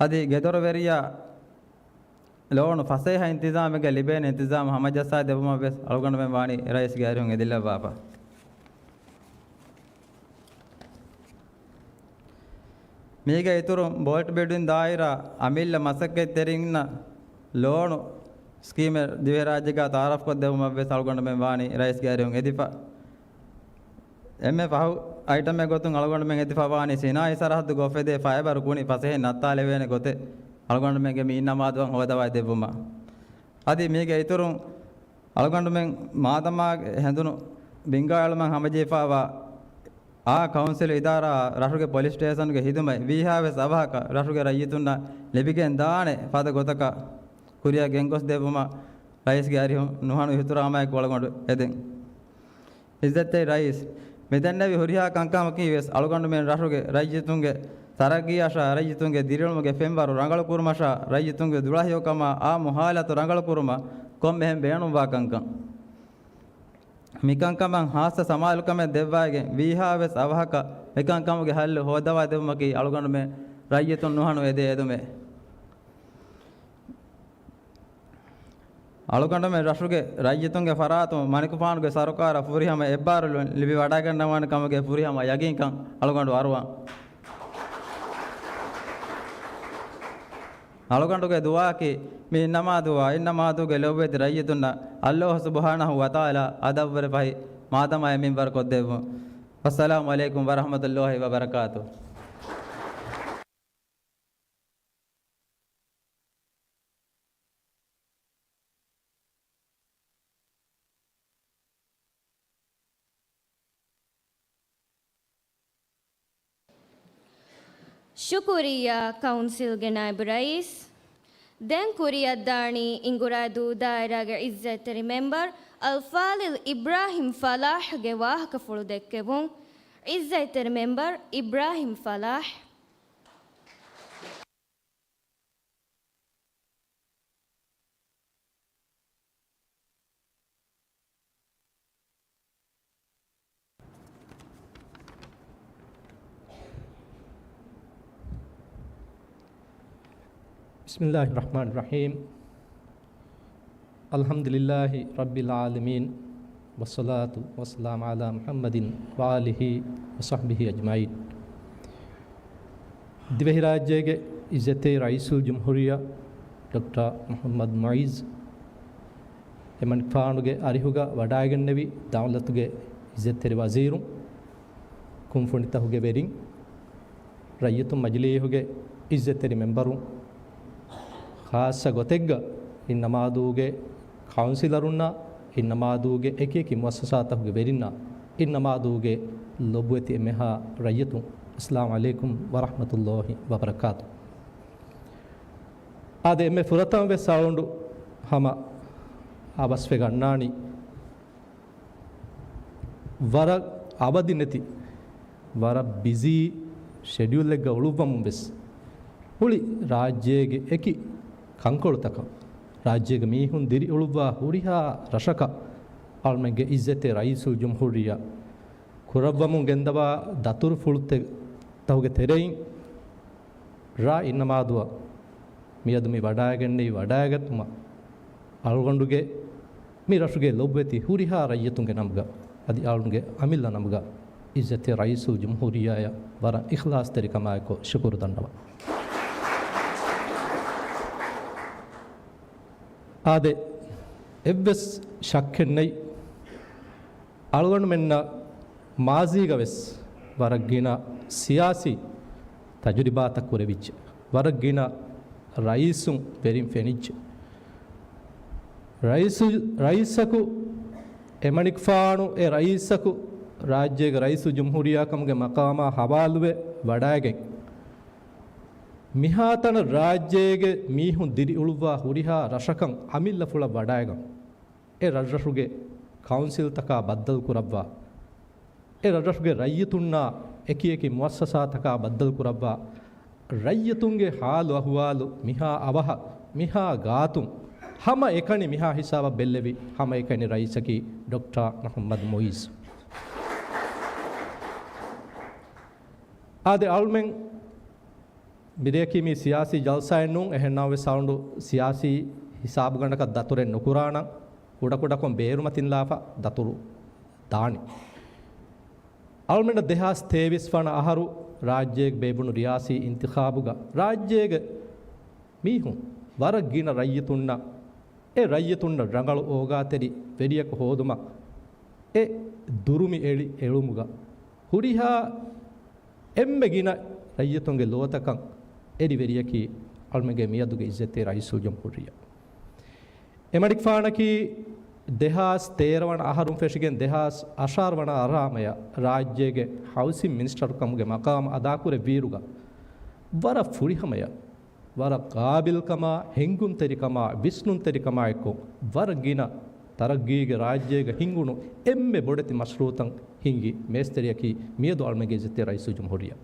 އަދި ގެދޮރުވެރިޔާ ލޯނު ފަސޭހަ އިންތިޒާމެއްގަ ލިބޭނެ އިންތިޒާމު ހަމަޖައްސާދެއްވުމަށް ވެސް އަޅުގަނޑުމެން ވާނީ ރައީސްގެ އަރިހުން އެދިލައްވާފަ. މީގެ އިތުރުން ބޯލްޓް ބިލްޑިން ދާއިރާ އަމިއްލަ މަސައްކަތްތެރިންނަށް ލޯނު ސްކީމެއް ދިވެހިރާއްޖޭގަ ތައާރަފްކޮށްދެއްވުމަށް ވެސް އަޅުގަނޑުމެން ވާނީ ރައީސްގެ އަރިހުން އެދިފަ. އެންމެ ފަހު އައިޓަމެއް ގޮތުން އަޅުގަނޑުމެން އެދިފަ ވާނީ ސިނާއީ ސަރަހައްދުގަ އުފެދޭ ފައިބަރު ގުނި ފަސޭހައިން ނައްތާލެވޭނެ ގޮތެއް އަޅުގަނޑުމެންގެ މި އިން އަމާދުއަށް ހޯދަވާ ދެއްވުމަށް. އަދި މީގެ އިތުރުން އަޅުގަނޑުމެން މާދަމާ ހެނދުނު ބިންގާއެޅުމަށް ހަމަޖެހިފައިވާ އާ ކައުންސިލް އިދާރާ ރަށުގެ ޕޮލިސް ސްޓޭޝަންގެ ހިދުމަތް ވީހާވެސް އަވަހަކަށް ރަށުގެ ރައްޔިތުންނަށް ލިބިގެން ދާނެ ފަދަ ގޮތަކަށް ކުރިއަށް ގެންގޮސްދެއްވުމަށް ރައީސްގެ އަރިހުން ނުހަނު އިޙްތިރާމާއެކު އަޅުގަނޑު އެދެން. އިއްޒަތްތެރި ރައީސް، މިދެންނެވި ހުރިހާ ކަންކަމަކީ ވެސް އަޅުގަނޑުމެން ރަށުގެ ރައްޔިތުންގެ ތަރައްގީއަށާ ރައްޔިތުންގެ ދިރިއުޅުމުގެ ފެންވަރު ރަނގަޅުކުރުމަށާ ރައްޔިތުންގެ ދުޅަހެޔޮކަމާ އާއްމު ހާލަތު ރަނގަޅުކުރުމަށް ކޮންމެހެން ބޭނުންވާ ކަންކަން. މިކަންކަމަށް ހާއްސަ ސަމާލުކަމެއް ދެއްވައިގެން ވީހާވެސް އަވަހަކަށް މިކަންކަމުގެ ހައްލު ހޯއްދަވާ ދެއްވުމަކީ އަޅުގަނޑުމެން ރައްޔިތުން ނުހަނު އެދޭ އެދުމެއް. އަޅުގަނޑުމެން ރަށުގެ ރައްޔިތުންގެ ފަރާތުން މަނިކުފާނުގެ ސަރުކާރަށް ފުރިހަމަ އެއްބާރުލުން ލިބި ވަޑައިގަންނަވާނެ ކަމުގެ ފުރިހަމަ ޔަގީންކަން އަޅުގަނޑު އަރުވަން. އަޅުގަނޑުގެ ދުޢާއަކީ މި އިން އަމާދުއާ އިން އަމާދޫގެ ލޮބުވެތި ރައްޔިތުންނަށް ﷲ ސުބްޙާނަހޫ ވަތަޢާލާ އަދަށްވުރެ ފަހި މާދަމާ އެ މިންވަރު ކޮށްދެއްވުން. ވައްސަލާމު ޢަލައިކުމް ވަރަޙްމަތުﷲި ވަބަރަކާތުހު. ޝުކުރިއްޔާ ކައުންސިލްގެ ނާއިބު ރައީސް. ދެން ކުރިއަށްދާނީ އިނގުރާދޫ ދާއިރާގެ އިއްޒަތްތެރި މެމްބަރު އަލްފާޟިލް އިބްރާހިމް ފަލާޙްގެ ވާހަކަފުޅު ދެއްކެވުން. އިއްޒަތްތެރި މެމްބަރު އިބްރާހިމް ފަލާޙް. بسم الله الرحمن الرحيم. الحمد لله رب العالمين. والصلاة والسلام على محمد وآله وصحبه أجمعين. ދިވެހިރާއްޖޭގެ އިއްޒަތްތެރި ރައީސުލްޖުމްހޫރިއްޔާ ޑޮކްޓަރ މުޙައްމަދު މުޢިއްޒު އެމަނިކުފާނުގެ އަރިހުގަ ވަޑައިގެންނެވި ދައުލަތުގެ އިއްޒަތްތެރި ވަޒީރުން، ކުންފުނިތަކުގެ ވެރިން، ރައްޔިތުން މަޖިލީހުގެ އިއްޒަތްތެރި މެމްބަރުން، ޚާއްޞަ ގޮތެއްގަ އިންނަމާދޫގެ ކައުންސިލަރުންނާ، އިންނަމާދޫގެ އެކިއެކި މުއައްސަސާތަކުގެ ވެރިންނާ، އިންނަމާދޫގެ ލޮބުވެތި އެންމެހާ ރައްޔިތުން، އައްސަލާމު ޢަލައިކުމް ވަރަޙްމަތުﷲި ވަބަރަކާތު. އާދެ، އެންމެ ފުރަތަމަ ވެސް އަޅުގަނޑު ހަމަ އަވަސްވެ ގަންނާނީ، ވަރަށް އަވަދި ނެތި، ވަރަށް ބިޒީ ޝެޑިއުލްއެއްގަ އުޅުއްވަމުން ވެސް، މުޅި ރާއްޖޭގެ އެކި ކަންކޮޅުތަކަށް، ރާއްޖޭގެ މީހުން ދިރިއުޅުއްވާ ހުރިހާ ރަށަކަށް އަޅުމެންގެ އިއްޒަތްތެރި ރައީސުލްޖުމްހޫރިއްޔާ ކުރައްވަމުން ގެންދަވާ ދަތުރުފުޅު ތެ-، ތަކުގެ ތެރެއިން ރ އިންނަމާދުއަށް މިއަދު މި ވަޑައިގެންނެވި ވަޑައިގަތުމަށް އަޅުގަނޑުގެ މި ރަށުގެ ލޮބުވެތި ހުރިހާ ރައްޔިތުންގެ ނަމުގަ، އަދި އަޅުގަނޑުގެ އަމިއްލަ ނަމުގަ އިއްޒަތްތެރި ރައީސުލްޖުމްހޫރިއްޔާއަށް ވަރަށް އިޚްލާޞްތެރިކަމާއެކު ޝުކުރު ދަންނަވަން. އާދެ، އެއްވެސް ޝައްކެއް ނެތް، އަޅުގަނޑުމެންނަށް މާޒީގަ ވެސް ވަރަށް ގިނަ ސިޔާސީ ތަޖުރިބާތައް ކުރެވިއްޖެ. ވަރަށް ގިނަ ރައީސުން ވެރިން ފެނިއްޖެ. ރައީސު-، ރައީސަކު އެމަނިކުފާނު އެ ރައީސަކު ރާއްޖޭގެ ރައީސުލްޖުމްހޫރިއްޔާ ކަމުގެ މަޤާމާ ހަވާލުވެ ވަޑައިގެން، މިހާތަނަށް ރާއްޖޭގެ މީހުން ދިރިއުޅުއްވާ ހުރިހާ ރަށަކަށް އަމިއްލަފުޅަށް ވަޑައިގަން، އެ ރަށްރަށުގެ ކައުންސިލްތަކާ ބައްދަލުކުރައްވާ، އެ ރަށްރަށުގެ ރައްޔިތުންނާ އެކިއެކި މުއައްސަސާތަކާ ބައްދަލުކުރައްވާ، ރައްޔިތުންގެ ޙާލު އަޙުވާލު މިހާ އަވަހަށް، މިހާ ގާތުން، ހަމައެކަނި މިހާ ހިސާބަށް ބެއްލެވި ހަމައެކަނި ރައީސަކީ ޑޮކްޓަރ މުޙައްމަދު މުޢިއްޒު. އާދެ، އަޅުމެން މިރެއަކީ މީ ސިޔާސީ ޖަލްސާއެއް ނޫން، އެހެންނަމަވެސް އަޅުގަނޑު ސިޔާސީ ހިސާބުގަނޑަކަށް ދަތުރެއް ނުކުރާނަން، ކުޑަކުޑަކޮށް ބޭރުމަތިންލާފަ ދަތުރު ދާނީ. އަޅުމެންނަށް ދެހާސް ތޭވީސް ވަނަ އަހަރު ރާއްޖޭގެ ބޭއްވުނު ރިޔާސީ އިންތިޚާބުގަ ރާއްޖޭގެ މީހުން ވަރަށް ގިނަ ރައްޔިތުންނަށް، އެ ރައްޔިތުންނަށް ރަނގަޅު އޯގާތެރި ވެރިޔަކު ހޯދުމަށް އެ ދުރުމި އެޅި އެޅުމުގަ ހުރިހާ އެންމެ ގިނަ ރައްޔިތުންގެ ލޯތަކަށް އެރި ވެރިޔަކީ އަޅުމެންގެ މިއަދުގެ އިއްޒަތްތެރި ރައީސުލްޖުމްހޫރިއްޔާ. އެމަނިކުފާނަކީ ދެހާސް ތޭރަ ވަނަ އަހަރުން ފެށިގެން ދެހާސް އަށާރަ ވަނަ އަށާރަ ހަމަޔަށް ރާއްޖޭގެ ހައުސިން މިނިސްޓަރު ކަމުގެ މަޤާމް އަދާކުރެއްވިއިރުގަ، ވަރަށް ފުރިހަމަޔަށް، ވަރަށް ޤާބިލްކަމާ، ހެންގުންތެރިކަމާ، ވިސްނުންތެރިކަމާ އެއްކޮށް، ވަރަށް ގިނަ ތަރައްގީގެ ރާއްޖޭގަ ހިންގުނު އެންމެ ބޮޑެތި މަޝްރޫޢުތައް ހިންގި މޭސްތެރިޔަކީ މިއަދު އަޅުމެންގެ އިއްޒަތްތެރި ރައީސުލްޖުމްހޫރިއްޔާ.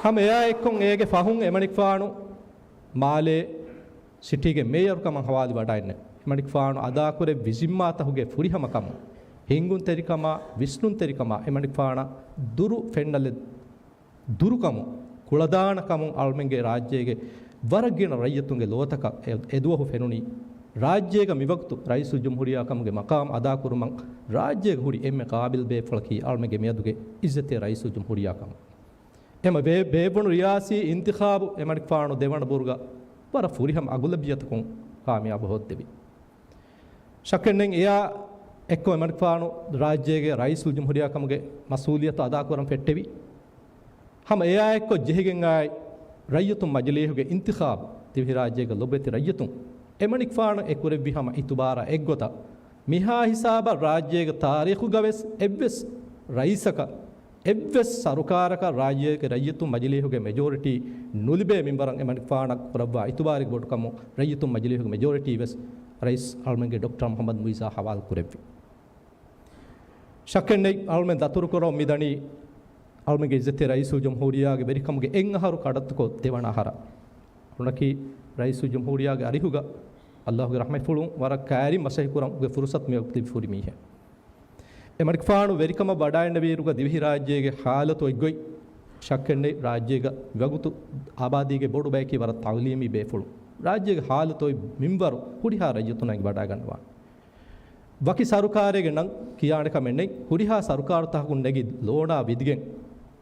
ހަމަ އެއާ އެއްކޮށް އޭގެ ފަހުން އެމަނިކުފާނު މާލޭ ސިޓީގެ މޭޔަރު ކަމަށް ހަވާލުވި ވަޑައިގެންނެވި. އެމަނިކުފާނު އަދާކުރެއްވި ޒިންމާތަކުގެ ފުރިހަމަކަމުން، ހިންގުންތެރިކަމާ، ވިސްނުންތެރިކަމާ އެމަނިކުފާނަށް ދުރު ފެންނަލެއް ދުރުކަމުން، ކުޅަދާނަކަމުން އަޅުމެންގެ ރާއްޖޭގެ ވަރަށް ގިނަ ރައްޔިތުންގެ ލޯތަކަށް އެ، އެދުވަހު ފެނުނީ، ރާއްޖޭގަ މިވަގުތު ރައީސުލްޖުމްހޫރިއްޔާ ކަމުގެ މަޤާމް އަދާކުރުމަށް ރާއްޖޭގަ ހުރި އެންމެ ޤާބިލް ބޭފުޅަކީ އަޅުމެންގެ މިއަދުގެ އިއްޒަތްތެރި ރައީސުލްޖުމްހޫރިއްޔާ ކަމުން. އެމަ ބޭ-، ބޭއްވުނު ރިޔާސީ އިންތިޚާބު އެމަނިކުފާނު ދެވަނަ ބުރުގަ ވަރަށް ފުރިހަމަ އަޣުލަބިއްޔަތަކުން ކާމިޔާބު ހޯއްދެވި. ޝައްކެއްނެތް އެއާ އެއްކޮށް އެމަނިކުފާނު ރާއްޖޭގެ ރައީސުލްޖުމްހޫރިއްޔާ ކަމުގެ މަސްއޫލިއްޔަތު އަދާކުރަން ފެއްޓެވި. ހަމަ އެއާ އެއްކޮށް ޖެހިގެން އާއި ރައްޔިތުން މަޖިލީހުގެ އިންތިޚާބު ދިވެހިރާއްޖޭގެ ލޮބުވެތި ރައްޔިތުން އެމަނިކުފާނު އެ ކުރެއްވި ހަމަ އިތުބާރާ އެއްގޮތަށް މިހާ ހިސާބަށް ރާއްޖޭގެ ތާރީޚުގަވެސް އެއްވެސް ރައީސަކަށް އެއްވެސް ސަރުކާރަކަށް ރާއްޖޭގެ ރައްޔިތުން މަޖިލީހުގެ މެޖޯރިޓީ ނުލިބޭ މިންވަރަށް އެމަނިކުފާނަށް ކުރައްވާ އިތުބާރެއް ބޮޑުކަމުން ރައްޔިތުން މަޖިލީހުގެ މެޖޯރިޓީ ވެސް ރައީސް އަޅުމެންގެ ޑޮކްޓަރ މުޙައްމަދު މުޢިއްޒާ ހަވާލު ކުރެއްވި. ޝައްކެއްނެތް، އަޅުމެން ދަތުރުކުރަމުން މިދަނީ އަޅުމެންގެ އިއްޒަތްތެރި ރައީސުލްޖުމްހޫރިއްޔާގެ ވެރިކަމުގެ އެއް އަހަރު ކަޑައްތުކޮށް ދެވަނަ އަހަރަށް. އަޅުގަނޑަކީ ރައީސުލްޖުމްހޫރިއްޔާގެ އަރިހުގަ ﷲ ގެ ރަޙްމަތްފުޅުން ވަރަށް ކައިރިން މަސައްކަތް ކުރަމުގެ ފުރުޞަތު މިވަގުތު ލިބިފަ ހުރި މީހެއް. އެމަނިކުފާނު ވެރިކަމަށް ވަޑައިގަންނަވިއިރުގަ ދިވެހިރާއްޖޭގެ ޙާލަތު އޮތްގޮތް ޝައްކެއްނެތް، ރާއްޖޭގަ މިވަގުތު އާބާދީގެ ބޮޑު ބަޔަކީ ވަރަށް ތަޢުލީމީ ބޭފުޅުން. ރާއްޖޭގެ ޙާލަތު އޮތް މިންވަރު ހުރިހާ ރައްޔިތުންނަށް ވަޑައިގަންނަވާނެ. ވަކި ސަރުކާރެއްގެ ނަން ކިޔާނެ ކަމެއް ނެތް. ހުރިހާ ސަރުކާރުތަކަކުން ނެގި ލޯނާ ވިދިގެން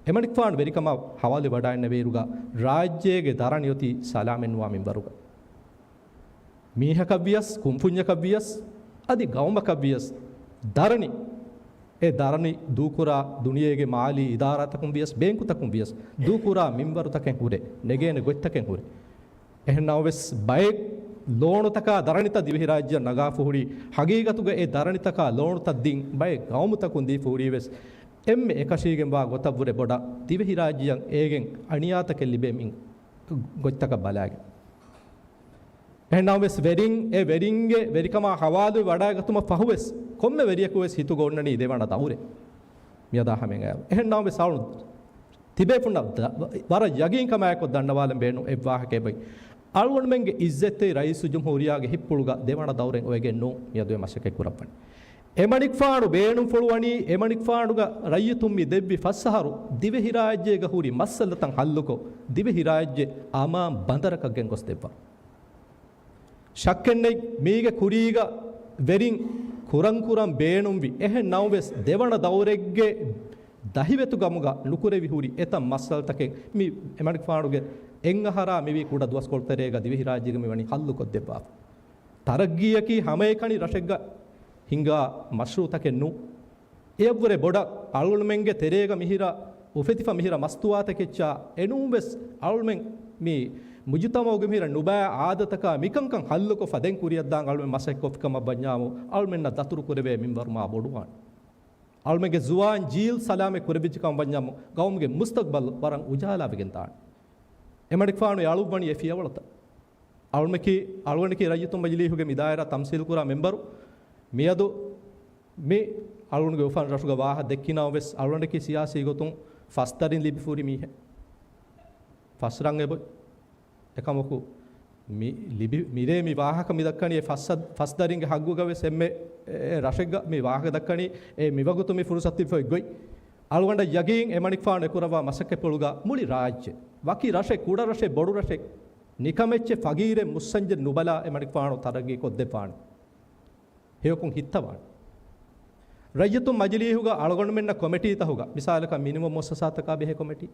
އެމަނިކުފާނު ވެރިކަމަށް ޙަވާލުވެވަޑައިގަންނަވިއިރުގަ ރާއްޖޭގެ ދަރަނި އޮތީ ސަލާމަތްނުވާ މިންވަރުގަ. މީހަކަށްވިޔަސް، ކުންފުންޏަކަށްވިޔަސް، އަދި ގައުމަކަށްވިޔަސް ދަރަނި، އެ ދަރަނި ދޫކުރާ ދުނިޔޭގެ މާލީ އިދާރާތަކުން ވިޔަސް، ބޭންކުތަކުން ވިޔަސް ދޫކުރާ މިންވަރުތަކެއް ހުރޭ، ނެގޭނެ ގޮތްތަކެއް ހުރޭ. އެހެން ނަމަވެސް، ބައެއް ލޯނުތަކާ ދަރަނިތައް ދިވެހިރާއްޖެއަށް ނަގާފަ ހުރީ، ހަގީގަތުގަ އެ ދަރަނިތަކާ ލޯނުތައް ދިން ބައެއް ގައުމުތަކުން ދީފަ ހުރީވެސް، އެންމެ އެކަށީގެންވާ ގޮތަށްވުރެ ބޮޑަށް ދިވެހިރާއްޖެއަށް އޭގެން އަނިޔާތަކެއް ލިބޭ މި ގޮތްތަކަށް ބަލާގެން. އެހެން ނަމަވެސް، ވެރިން، އެ ވެރިންގެ ވެރިކަމާ ޙަވާލުވެ ވަޑައިގަތުމަށް ފަހުވެސް، ކޮންމެ ވެރިޔަކުވެސް ހިތުގަ އޮންނަނީ ދެވަނަ ދައުރެއް. މިއަދާ ހަމައެއް އައި. އެހެން ނަމަވެސް، އަޅު ތިބޭފުންނަށް ދަ-، ވަރަށް ޔަގީންކަމާއެކު ދަންނަވާލަން ބޭނުން އެއްވާހަކައެއް ބައި. އަޅުގަނޑުމެންގެ އިއްޒަތްތެރި ރައީސުލްޖުމްހޫރިއްޔާގެ ހިތްޕުޅުގަ ދެވަނަ ދައުރެއް އޮވެގެން ނޫން މިއަދު އެ މަސައްކަތް ކުރައްވަނީ. އެމަނިކުފާނު ބޭނުންފުޅުވަނީ، އެމަނިކުފާނުގަ ރައްޔިތުން މި ދެއްވި ފަސް އަހަރު ދިވެހިރާއްޖޭގަ ހުރި މައްސަލަތައް ހައްލުކޮށް، ދިވެހިރާއްޖެ އަމާން ބަނދަރަކަށް ގެންގޮސްދެއްވާ. ޝައްކެއްނެތް، މީގެ ކުރީގަ ވެރިން ކުރަން ކުރަން ބޭނުންވި. އެހެން ނަމަވެސް، ދެވަނަ ދައުރެއްގެ ދަހިވެތި ގަމުގަ ނުކުރެވި ހުރި އެތައް މައްސަލަތަކެއް މި އެމަނިކުފާނުގެ އެއް އަހަރާ މިވީ ކުޑަ ދުވަސްކޮޅުތެރޭގަ ދިވެހިރާއްޖޭގަ މިވަނީ ހައްލުކޮށްދެއްވާފަ. ތަރައްގީއަކީ ހަމައެކަނި ރަށެއްގަ ހިނގާ މަޝްރޫޢުތަކެއް ނޫން. އެއަށްވުރެ ބޮޑަށް އަޅުގަނޑުމެންގެ ތެރޭގަ މިހިރަ އުފެދިފަ މިހިރަ މަސްތުވާތަކެއްޗާ އެނޫންވެސް އަޅުމެން މި މުޖުތަމަޢުގެ މިހިރަ ނުބައި އާދަތަކާ މިކަންކަން ހައްލުކޮށް ފަދައިން ކުރިއަށްދާން އަޅުމެން މަސައްކަތްކޮށްފިކަމަށް ވަންޏާމު، އަޅުމެންނަށް ދަތުރު ކުރެވޭ މިންވަރު މާ ބޮޑުވާނެ. އަޅުމެންގެ ޒުވާން ޖީލް ސަލާމަތް ކުރެވިއްޖެކަމަށް ވަންޏާމު، ގައުމުގެ މުސްތަގްބަލް ވަރަށް އުޖާލާވެގެން ދާނެ. އެމަނިކުފާނު އަޅުއްވަނީ އެ ފިޔަވަޅުތައް. އަޅުމެކީ، އަޅުގަނޑަކީ ރައްޔިތުން މަޖިލީހުގެ މި ދާއިރާ ތަމްސީލް ކުރާ މެމްބަރު. މިއަދު މި އަޅުގަނޑުގެ އުފަން ރަށުގަ ވާހަ ދެއްކިނަމަވެސް، އަޅުގަނޑަކީ ސިޔާސީ ގޮތުން ފަސް ދަރިން ލިބިފަ ހުރި މީހެއް. ފަސް ރަށް އެބޮތް. އެކަމަކު، މި ލިބި، މިރޭ މި ވާހަކަ މި ދައްކަނީ އެ ފަސް، ފަސް ދަރިންގެ ހައްގުގަވެސް އެންމެ އެ ރަށެއްގަ މި ވާހަކަ ދައްކަނީ އެ މިވަގުތު މި ފުރުސަތު ތިބިފަ އޮތްގޮތް. އަޅުގަނޑަށް ޔަގީން އެމަނިކުފާނު އެކުރައްވާ މަސައްކަތްޕުޅުގަ މުޅި ރާއްޖެ، ވަކި ރަށެއް، ކުޑަ ރަށެއް، ބޮޑު ރަށެއް، ނިކަމެއްޗެއް، ފަގީރެއް، މުއްސަންޖެއް ނުބަލާ އެމަނިކުފާނު ތަރައްގީ ކޮށްދެއްވާނެ. ހެޔޮކޮށް ހިއްތަވާނެ. ރައްޔިތުން މަޖިލީހުގަ އަޅުގަނޑުމެންނަށް ކޮމިޓީތަކުގަ، މިސާލަކަށް މިނިވަން މުއައްސަސާތަކާ ބެހޭ ކޮމިޓީ،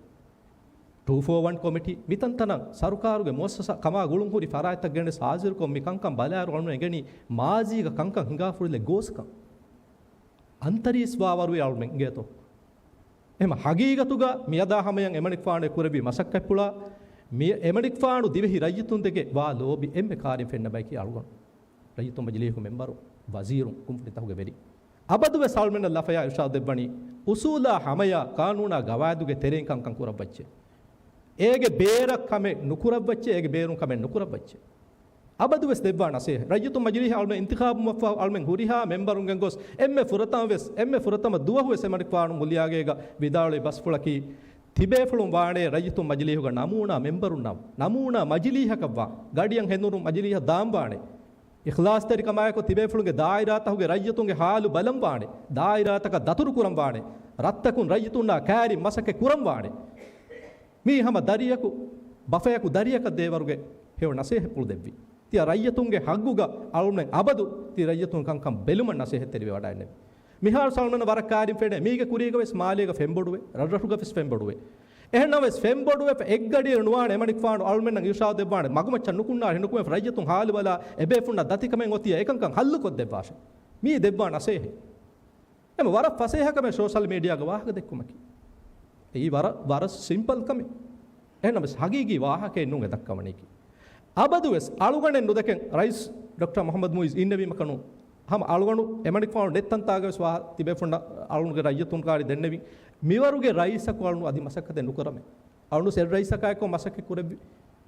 ޓޫ ފޯ ވަން ކޮމިޓީ، މިތަންތަނަށް ސަރުކާރުގެ މުއައްސަސާ ކަމާ ގުޅުން ހުރި ފަރާތްތައް ގެނެސް ހާޒިރުކޮށް މި ކަންކަން ބަލާއިރު އަޅުގަނޑު އެނގެނީ މާޒީގަ ކަންކަން ހިނގާފަ ހުރިލެއް ގޯސްކަން. އަންތަރީސް ވާވަރުވީ އަޅުމެން އިނގޭތޯ. އެހެން ހަގީގަތުގަ މިއަދާ ހަމަޔަށް އެމަނިކުފާނު އެކުރެއްވި މަސައްކަތްޕުޅާ، މި އެމަނިކުފާނު ދިވެހި ރައްޔިތުންދެކެ ވާ ލޯބި އެންމެ ކާރިން ފެންނަ ބަޔަކީ އަޅުގަނޑު. ރައްޔިތުން މަޖިލީހުގެ މެމްބަރު، ވަޒީރުން، ކުންފުނިތަކުގެ ވެރި. އަބަދުވެސް އަޅުމެންނަށް ލަފަޔާ އިރުޝާދު ދެއްވަނީ، އުސޫލާ ހަމަޔާ ޤާނޫނާ ގަވާއިދުގެ ތެރެއިން ކަންކަން ކުރައްވައްޗޭ. އޭގެ ބޭރަށް ކަމެއް ނުކުރައްވައްޗޭ، އޭގެ ބޭރުން ކަމެއް ނުކުރައްވައްޗޭ. އަބަދުވެސް ދެއްވާ ނަސޭހަ. ރައްޔިތުން މަޖިލީހަށް އަޅުމެން އިންތިޚާބުވުމަށްފަހު އަޅުމެން ހުރިހާ މެމްބަރުންގެން ގޮސް އެންމެ ފުރަތަމަ ވެސް، އެންމެ ފުރަތަމަ ދުވަހު ވެސް އެމަނިކުފާނު މުލިޔާގޭގަ ވިދާޅުވި ބަސްފުޅަކީ، ތިބޭފުޅުން ވާނޭ ރައްޔިތުން މަޖިލީހުގަ ނަމޫނާ މެމްބަރުންނަށް، ނަމޫނާ މަޖިލީހަކަށްވާ، ގަޑިއަށް ހެނދުނު މަޖިލީހަށް ދާން ވާނެ. އިޚްލާޞްތެރިކަމާއެކު ތިބޭފުޅުންގެ ދާއިރާތަކުގެ ރައްޔިތުންގެ ހާލު ބަލަން ވާނެ. ދާއިރާތަކަށް ދަތުރު ކުރަން ވާނެ. ރަށްތަކުން ރައްޔިތުންނާ ކައިރިން މަސައްކަތް ކުރަން ވާނެ. މީ ހަމަ ދަރިޔަކު، ބަފަޔަކު ދަރިޔަކަށް ދޭވަރުގެ ހެޔޮ ނަސޭހަތްޕުޅު ދެއްވި. ތިޔަ ރައްޔިތުންގެ ހައްގުގަ އަޅުމެން އަބަދު ތި ރައްޔިތުން ކަންކަން ބެލުމަށް ނަސޭހަތްތެރިވެ ވަޑައިންނެވި. މިހާރު ސަލްމަނަށް ވަރަށް ކާރިން ފެނޭ، މީގެ ކުރީގަ ވެސް މާލޭގަ ފެންބޮޑުވޭ، ރަށްރަށުގަ ވެސް ފެންބޮޑުވޭ. އެހެންނަމަވެސް ފެންބޮޑުވެފަ އެއްގަޑިއެއް ނުވާނެ އެމަނިކުފާނު އަޅުމެންނަށް އިރުޝާދު ދެއްވާނެ، މަގުމައްޗަށް ނުކުންނާށޭ، ނުކުމެފަ ރައްޔިތުން ހާލުބަލާ، އެބޭފުންނަށް ދަތިކަމެއް އޮތިއްޔާ އެކަންކަން ހައްލު ކޮށްދެއްވާށޭ. މީ ދެއްވާ ނަސޭހަތް. އެމަ ވަރަށް ފަސޭހަ ކަމެއް ސޯޝަލް މީޑިއާގަ ވާހަކަ ދެއްކުމަކީ. އެއީ ވަރަށް، ވަރަށް ސިމްޕަލް ކަމެއް. އެހެންނަމަވެސް ހަގީގީ ވާހަކައެއް ނޫން އެ ދައްކަވަނީކީ. އަބަދުވެސް އަޅުގަނޑެއް ނުދެކެން ރައީސް ޑޮކްޓަރ މުޙައްމަދު މުޢިއްޒު އިންނެވީމަކަނު، ހަމަ އަޅުގަނޑު އެމަނިކުފާނު ނެތް ތަންތާގަވެސް ވާ ތިބޭފުންނަށް އަޅުގަނޑުގެ ރައްޔިތުން ކާރި ދެންނެވި. މިވަރުގެ ރައީސަކު އަޅުނު އަދި މަސައްކަތެއް ނުކުރަމޭ. އަޅުނު އެއް ރައީސަކާއެކު މަސައްކަތް ކުރެއްވި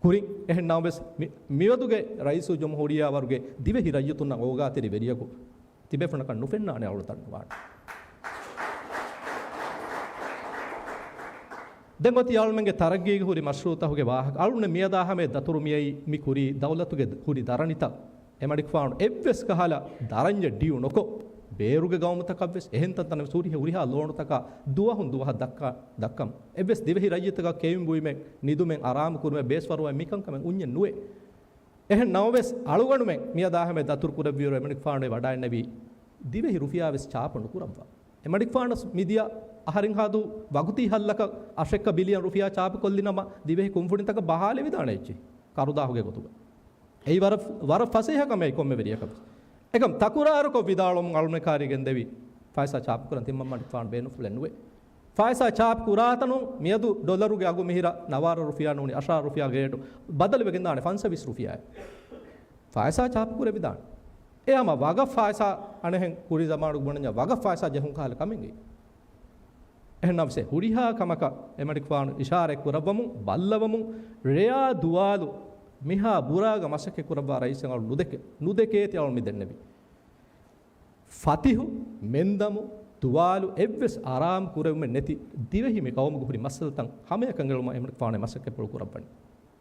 ކުރިން. އެހެން ނަމަވެސް މި-، މިވަދުގެ ރައީސުލްޖުމްހޫރިއްޔާ ވަރުގެ ދިވެހި ރައްޔިތުންނަށް އޯގާތެރި ވެރިޔަކު ތިބޭފުޅަކަށް ނުފެންނާނެ އަޅު ދަންނަވާނެ. ދެން އޮތީ އަޅުމެންގެ ތަރައްގީގެ ހުރި މަޝްރޫއުތަކުގެ ވާހަކަ. އަޅުން މިއަދާ ހަމަޔަށް ދަތުރު މިއައީ މި ކުރީ ދައުލަތުގެ ހުރި ދަރަނިތައް. އެމަނިކުފާނު އެއްވެސް ކަހަލަ ދަރަންޏެއް ޑިއު ނުކޮށް، ބޭރުގެ ގައުމުތަކަށްވެސް އެހެން ތަންތަނަށް ވެސް ހުރިހާ، ހުރިހާ ލޯނުތަކާ ދުވަހުން ދުވަހަށް ދައްކާ، ދައްކަން. އެއްވެސް ދިވެހި ރައްޔިތަކަށް ކެއުން ބުއިމެއް، ނިދުމެއް، އަރާމު ކުރުމެއް، ބޭސް ފަރުވާ މިކަންކަމެއް އުންޏެއް ނުވޭ. އެހެން ނަމަވެސް، އަޅުގަނޑުމެން މިއަދާ ހަމަޔަށް ދަތުރު ކުރެއްވިއިރު އެމަނިކުފާނު ވަޑައިންނެވީ ދިވެހި ރުފިޔާ ވެސް ޗާޕު ނުކުރައްވާ. އެމަނިކުފާނަސް މިދިޔަ އަހަރެއްހާދޫ ވަގުތީ ހައްލަކަށް އަށެއްކަ ބިލިއަން ރުފިޔާ ޗާޕުކޮށްލި ނަމަ، ދިވެހި ކުންފުނިތަކަށް ބަހާލެވިދާނެ އެއްޗެހި ކަރުދާހުގެ ގޮތުގަ. އެއީ ވަރަށް، ވަރަށް ފަސޭހަ ކަމެއް ކޮންމެ ވެރިޔަކަށް ވެސް. އެކަމް ތަކުރާރުކޮށް ވިދާޅުވަމުން އަޅުމެ ކާރި ގެންދެވި ފައިސާ ޗާޕުކުރަން ތިމަންމަނިކުފާނު ބޭނުންފުޅެއް ނުވޭ. ފައިސާ ޗާޕު ކުރާތަނުން މިއަދު ޑޮލަރުގެ އަގު މިހިރަ ނަވާރަ ރުފިޔާ ނޫނީ އަށާރަ ރުފިޔާގެ ރޭޓު ބަދަލުވެގެންދާނެ ފަންސަވީސް ރުފިޔާއެއް. ފައިސާ ޗާޕު ކުރެވިދާނެ. އެ ހަމަ ވަގަށް ފައިސާ އަނެހެން ކުރި ޒަމާނުގެ ބުނަންޏާ ވަގަށް ފައިސާ ޖެހުން ކަހަލަ ކަމެއްގެ. އެހެންނަމަސް އެ ހުރިހާ ކަމަކަށް އެމަނިކުފާނު އިޝާރަތް ކުރައްވަމުން، ބައްލަވަމުން، ރެޔާ ދުވާލު މިހާ ބުރާގަ މަސައްކަތް ކުރައްވާ ރައީސެއް އަޅު ނުދެކެ، ނުދެކޭތީ އަޅު މި ދެންނެވީ. ފަތިހު، މެންދަމު، ދުވާލު އެއްވެސް އަރާމް ކުރެވުމެއް ނެތި ދިވެހި މި ގައުމުގެ ހުރި މައްސަލަތައް ހަމަޔަކަށް އެޅުމަށް އެމަނިކުފާނު މަސައްކަތްޕުޅު ކުރައްވަނީ.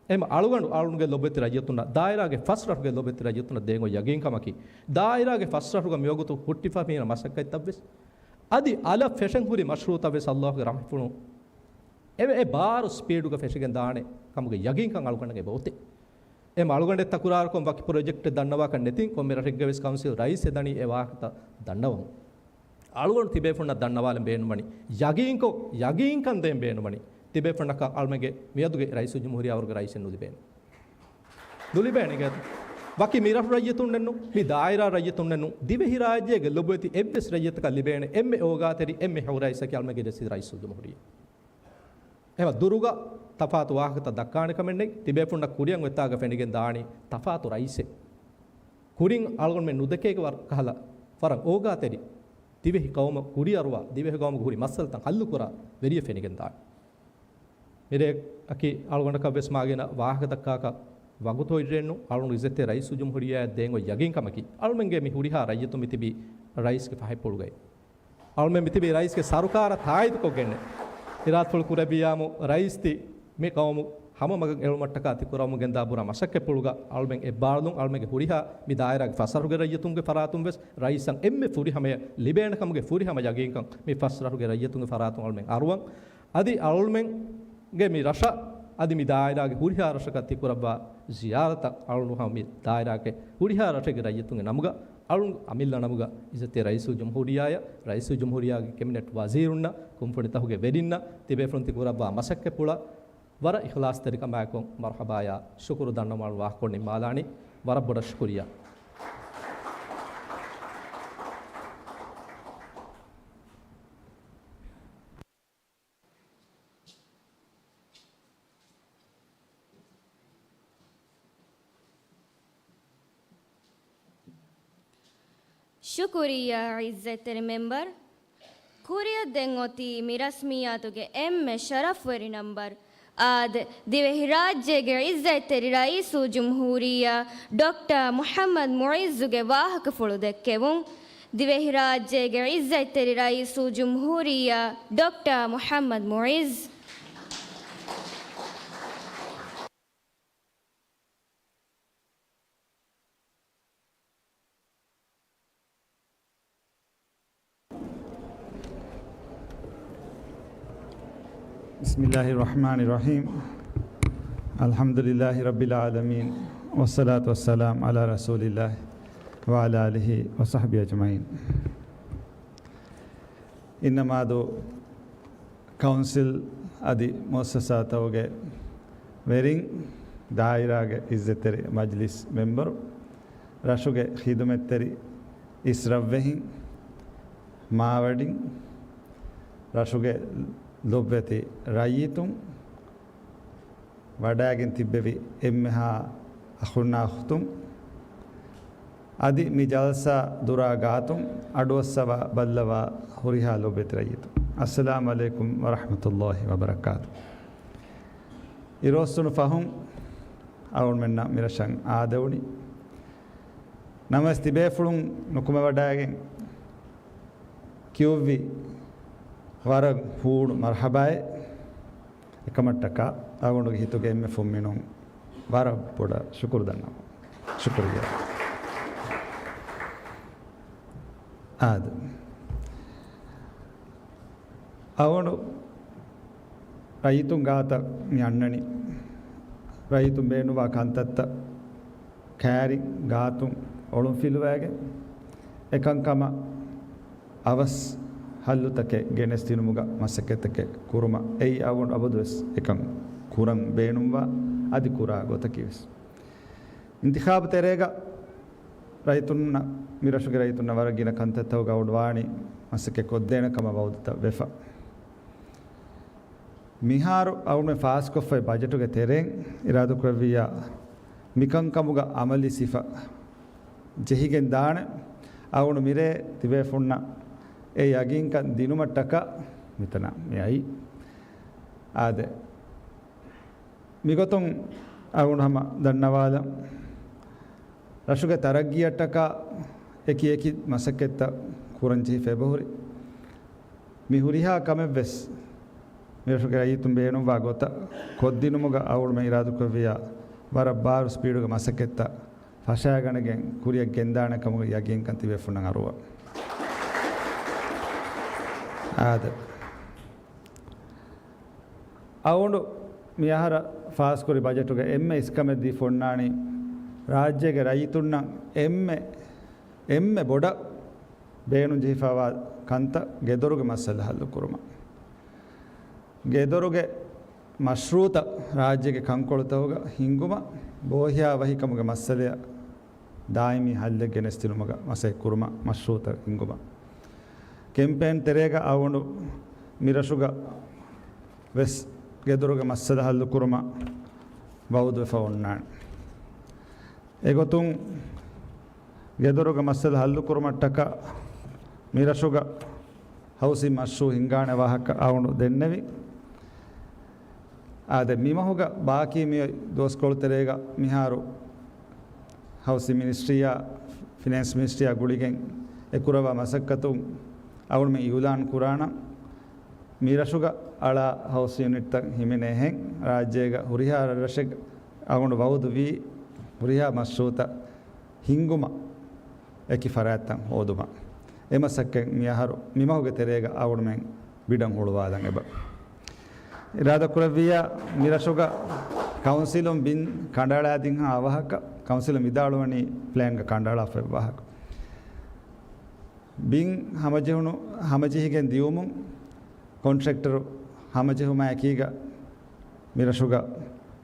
އެހެން އަޅުގަނޑު އަޅުގަނޑުގެ ލޮބުވެތި ރައްޔިތުންނަށް، ދާއިރާގެ ފަސް ރަށުގެ ލޮބުވެތި ރައްޔިތުންނަށް ދޭން އޮތް ޔަގީންކަމަކީ، ދާއިރާގެ ފަސް ރަށުގަ މިވަގުތު ހުއްޓިފަ މީނަ މަސައްކަތްތައްވެސް، އަދި އަލަށް ފެށެން ހުރި މަޝްރޫއުތައްވެސް އައްލާހުގެ ރަޙްމަތްފުޅުން އެ، އެ ބާރު ސްޕީޑުގަ ފެށިގެން ދާނެ ކަމުގެ ޔަގީންކަން އަޅުގަނޑުގެ އޮތޭ. އެ އަޅުގަނޑެއް ތަކުރާރުކޮށް ވަކި ޕްރޮޖެކްޓެއް ދަންނަވާކަށް ނެތިން، ކޮންމެ ރަށެއްގަވެސް ކައުންސިލް ރައީސް އެދަނީ އެ ވާހަކަތައް ދަންނަވަމުން. އަޅުގަނޑު ތިބޭފުންނަށް ދަންނަވާލަން ބޭނުންވަނީ، ޔަގީންކޮށް، ޔަގީންކަން ދޭން ބޭނުންވަނީ، ތިބޭފުންނަކަށް އަޅުމެންގެ މިއަދުގެ ރައީސުލްޖުމްހޫރިއްޔާވަރުގެ ރައީސެއް ނުލިބޭނެ. ނުލިބޭނެ ގެ. ވަކި މިރަށު ރައްޔިތުންނެއްނު، މި ދާއިރާ ރައްޔިތުންނެއްނު، ދިވެހިރާއްޖޭގެ ލޮބުވެތި އެއްވެސް ރައްޔިތަކަށް ލިބޭނެ އެންމެ އޯގާތެރި، އެންމެ ހެޔޮ ރައީސަކީ އަޅުމެންގެ ރައީސުލްޖުމްހޫރިއްޔާ. އެހެން ދުރުގަ ތަފާތު ވާހަކަތައް ދައްކާނެ ކަމެއް ނެތް. ތިބޭފުންނަށް ކުރިއަށް އޮތްތާގަ ފެނިގެން ދާނީ ތަފާތު ރައީސެއް. ކުރިން އަޅުގަނޑުމެން ނުދެކޭ ވަރަށް ކަހަލަ، ވަރަށް އޯގާތެރި، ދިވެހި ގައުމަށް ކުރިއަރުވާ، ދިވެހި ގައުމުގެ ހުރި މައްސަލަތައް ހައްލުކުރާ ވެރިއެއް ފެނިގެން ދާނީ. މިރޭ އަކީ އަޅުގަނޑަކަށް ވެސް މާގިނަ ވާހަކަ ދައްކާކަށް ވަގުތު އޮތް ރޭނު. އަޅުގަނޑު އިއްޒަތްތެރި ރައީސުލްޖުމްހޫރިއްޔާއަށް ދޭން އޮތް ޔަގީންކަމަކީ، އަޅުމެންގެ މި ހުރިހާ ރައްޔިތުން މިތިބީ ރައީސްގެ ފަހަތްޕުޅުގައި. އަޅުމެން މިތިބީ ރައީސްގެ ސަރުކާރަށް ތާއީދުކޮށްގެންނޭ. އިރާދަފުޅު ކުރެއްވިއްޔާމު ރައީސް ތި މި ގައުމު ހަމަ މަގަށް އެޅުމަށްޓަކާ ތި ކުރަމުން ގެންދާ ބުރާ މަސައްކަތްޕުޅުގަ އަޅުމެން އެއްބާރުލުން އަޅުމެންގެ ހުރިހާ މި ދާއިރާގެ ފަސް ރަށުގެ ރައްޔިތުންގެ ފަރާތުން ވެސް ރައީސަށް އެންމެ ފުރިހަމަޔަށް ލިބޭނެ ކަމުގެ ފުރިހަމަ ޔަގީންކަން މި ފަސް ރަށުގެ ރައްޔިތުންގެ ފަރާތުން އަޅުމެން އަރުވަން. އަދި އަޅުމެންގެ މި ރަށަށް އަދި މި ދާއިރާގެ ހުރިހާ ރަށަކަށް ތި ކުރައްވާ ޒިޔާރަތަށް އަޅުނު ހަމަ މި ދާއިރާގެ ހުރިހާ ރަށެއްގެ ރައްޔިތުންގެ ނަމުގަ އަޅުން އަމިއްލަ ނަމުގަ އިއްޒަތްތެރި ރައީސުލްޖުމްހޫރިއްޔާއަށް، ރައީސުލްޖުމްހޫރިއްޔާގެ ކެބިނެޓް ވަޒީރުންނަށް، ކުންފުނިތަކުގެ ވެރިންނަށް، ތިބޭފުޅުން ތި ކުރައްވާ މަސައްކަތްޕުޅަށް ވަރަށް އިޚްލާޞްތެރިކަމާއެކު މަރުޙަބާޔާ ޝުކުރު ދަންނަވަމުން ވާހަކަ ކޮށް ނިންމާލާނީ. ވަރަށް ބޮޑަށް ޝުކުރިއްޔާ. ޝުކުރިއްޔާ އިއްޒަތްތެރި މެމްބަރު. ކުރިއަށް ދެން އޮތީ މި ރަސްމިއްޔާތުގެ އެންމެ ޝަރަފްވެރި ނަމްބަރު އާދެ، ދިވެހިރާއްޖޭގެ އިއްޒަތްތެރި ރައީސުލްޖުމްހޫރިއްޔާ ޑޮކްޓަރ މުޙައްމަދު މުޢިއްޒުގެ ވާހަކަފުޅު ދެއްކެވުން. ދިވެހިރާއްޖޭގެ އިއްޒަތްތެރި ރައީސުލްޖުމްހޫރިއްޔާ ޑޮކްޓަރ މުޙައްމަދު މުޢިއްޒު. بسم الله الرحمن الرحيم. الحمد لله رب العالمين، والصلاة والسلام على رسول الله وعلى آله وصحبه أجمعين. އިންނަމާދު ކައުންސިލް އަދި މުއައްސަސާތަކުގެ ވެރިން، ދާއިރާގެ އިއްޒަތްތެރި މަޖްލިސް މެމްބަރު، ރަށުގެ ޚިދުމަތްތެރި އިސްރަށްވެހިން، މާވަޑިން، ރަށުގެ ލޮބުވެތި ރައްޔިތުން، ވަޑައިގެން ތިއްބެވި އެންމެހާ އަޚުންނާ އުޚްތުން، އަދި މި ޖަލްސާ ދުރާ ގާތުން އަޑުއައްސަވާ ބައްލަވާ ހުރިހާ ލޮބުވެތި ރައްޔިތުން. އައްސަލާމު ޢަލައިކުމް ވަރަޙްމަތުﷲި ވަބަރަކާތު. އިރުއޮއްސުނު ފަހުން އަޅުގަނޑުމެންނަށް މިރަށަށް އާދެވުނީ. ނަމަވެސް ތިބޭފުޅުން ނުކުމެވަޑައިގެން ކިޔުއްވި ވަރަށް ހޫނު މަރްޙަބާއެއް. އެކަމަށްޓަކާ އަޅުގަނޑުގެ ހިތުގެ އެންމެ ފުންމިނުން ވަރަށް ބޮޑަށް ޝުކުރު ދަންނަވަން. ޝުކުރިއްޔާ. އާދެ. އަޅުގަނޑު ރައްޔިތުން ގާތަށް މި އަންނަނީ، ރައްޔިތުން ބޭނުންވާ ކަންތައްތައް ކައިރި ގާތުން އޮޅުންފިލުވައިގެން، އެކަންކަމަށް އަވަސް ހައްލުތަކެއް ގެނެސްދިނުމުގަ މަސައްކަތްތަކެއް ކުރުމަށް އެއީ އަޅުގަނޑު އަބަދުވެސް އެކަން ކުރަން ބޭނުންވާ އަދި ކުރާ ގޮތަކީވެސް. އިންތިޚާބު ތެރޭގަ ރައްޔިތުންނަށް، މިރަށުގެ ރައްޔިތުންނަށް ވަރަށް ގިނަ ކަންތައްތަކުގަ އަޅުގަނޑު ވާނީ މަސައްކަތް ކޮށްދޭނެ ކަމަށް ވައުދުތައް ވެފަ. މިހާރު އަޅުގަނޑުމެން ފާސްކޮށްފައި ބަޖެޓުގެ ތެރެއިން އިރާދަކުރެއްވިއްޔާ، މިކަންކަމުގަ އަމަލީ ސިފަ ޖެހިގެން ދާނެ. އަޅުގަނޑު މިރޭ ތިބޭފުންނަށް އެ ޔަގީންކަން ދިނުމަށްޓަކާ މިތަނަށް މި އައީ. އާދެ، މިގޮތުން އަޅުގަނޑު ހަމަ ދަންނަވާލަން. ރަށުގެ ތަރައްގީއަށްޓަކާ އެކި އެކި މަސައްކަތްތައް ކުރަންޖެހިފަ އެބަހުރި. މި ހުރިހާ ކަމެއްވެސް މިރަށުގެ ރައްޔިތުން ބޭނުންވާ ގޮތަށް ކޮށްދިނުމުގަ އަޅުގަނޑުމެން އިރާދަކުރެއްވިއްޔާ، ވަރަށް ބާރު ސްޕީޑުގެ މަސައްކަތްތައް ފަށައިގަނެގެން ކުރިއަށް ގެންދާނެ ކަމުގެ ޔަގީންކަން ތިބޭފުންނަށް އަރުވަން. އާދެ. އަޅުގަނޑު މިއަހަރަށް ފާސްކުރި ބަޖެޓުގަ އެންމެ އިސްކަމެއް ދީފަ އޮންނާނީ، ރާއްޖޭގެ ރައްޔިތުންނަށް އެންމެ، އެންމެ ބޮޑަށް ބޭނުންޖެހިފައިވާ ކަންތައް ގެދޮރުގެ މައްސަލަ ހައްލުކުރުމަށް. ގެދޮރުގެ މަޝްރޫއުތައް ރާއްޖޭގެ ކަންކޮޅުތަކުގަ ހިންގުމަށް، ބޯހިޔާވަހިކަމުގެ މައްސަލައަށް ދާއިމީ ހައްލެއް ގެނެސްދިނުމުގަ މަސައްކަތް ކުރުމަށް މަޝްރޫއުތައް ހިންގުމަށް. ކެމްޕޭން ތެރޭގަ އަޅުގަނޑު މިރަށުގަ ވެސް ގެދޮރުގެ މައްސަލަ ހައްލުކުރުމަށް ވައުދުވެފަ އޮންނާނެ. އެގޮތުން ގެދޮރުގެ މައްސަލަ ހައްލުކުރުމަށްޓަކާ މިރަށުގަ ހައުސިން މަޝްރޫއު ހިންގާނެ ވާހަކަ އަޅުގަނޑު ދެންނެވި. އާދެ، މިމަހުގަ ބާކީ މި ދުވަސްކޮޅު ތެރޭގަ މިހާރު ހައުސިން މިނިސްޓްރީއާ ފިނޭންސް މިނިސްޓްރީއާ ގުޅިގެން އެ ކުރައްވާ މަސައްކަތުން އަޅުގަނޑުމެން އިއުލާން ކުރާނަން، މިރަށުގަ އަޅާ ހައުސް ޔުނިޓްތައް ހިމެނޭހެން ރާއްޖޭގަ ހުރިހާ ރަށްރަށެއްގަ އަޅުގަނޑު ވައުދުވީ ހުރިހާ މަޝްރޫއުތައް ހިންގުމަށް އެކި ފަރާތްތައް ހޯދުމަށް. އެ މަސައްކަތް މިއަހަރު މިމަހުގެ ތެރޭގަ އަޅުގަނޑުމެން ބިޑަށް ހުޅުވާލަން އެބަ އިރާދަކުރެއްވިއްޔާ، މިރަށުގަ ކައުންސިލުން ބިން ކަނޑައަޅާދިންހާ އަވަހަކަށް ކައުންސިލުން ވިދާޅުވަނީ ޕްލޭންގަ ކަނޑައަޅާފަ އެއްވާހަކަ. ބިން ހަމަޖެހުނު، ހަމަޖެހިގެން ދިއުމުން ކޮންޓްރެކްޓަރު ހަމަޖެހުމާ އެކީގަ މިރަށުގަ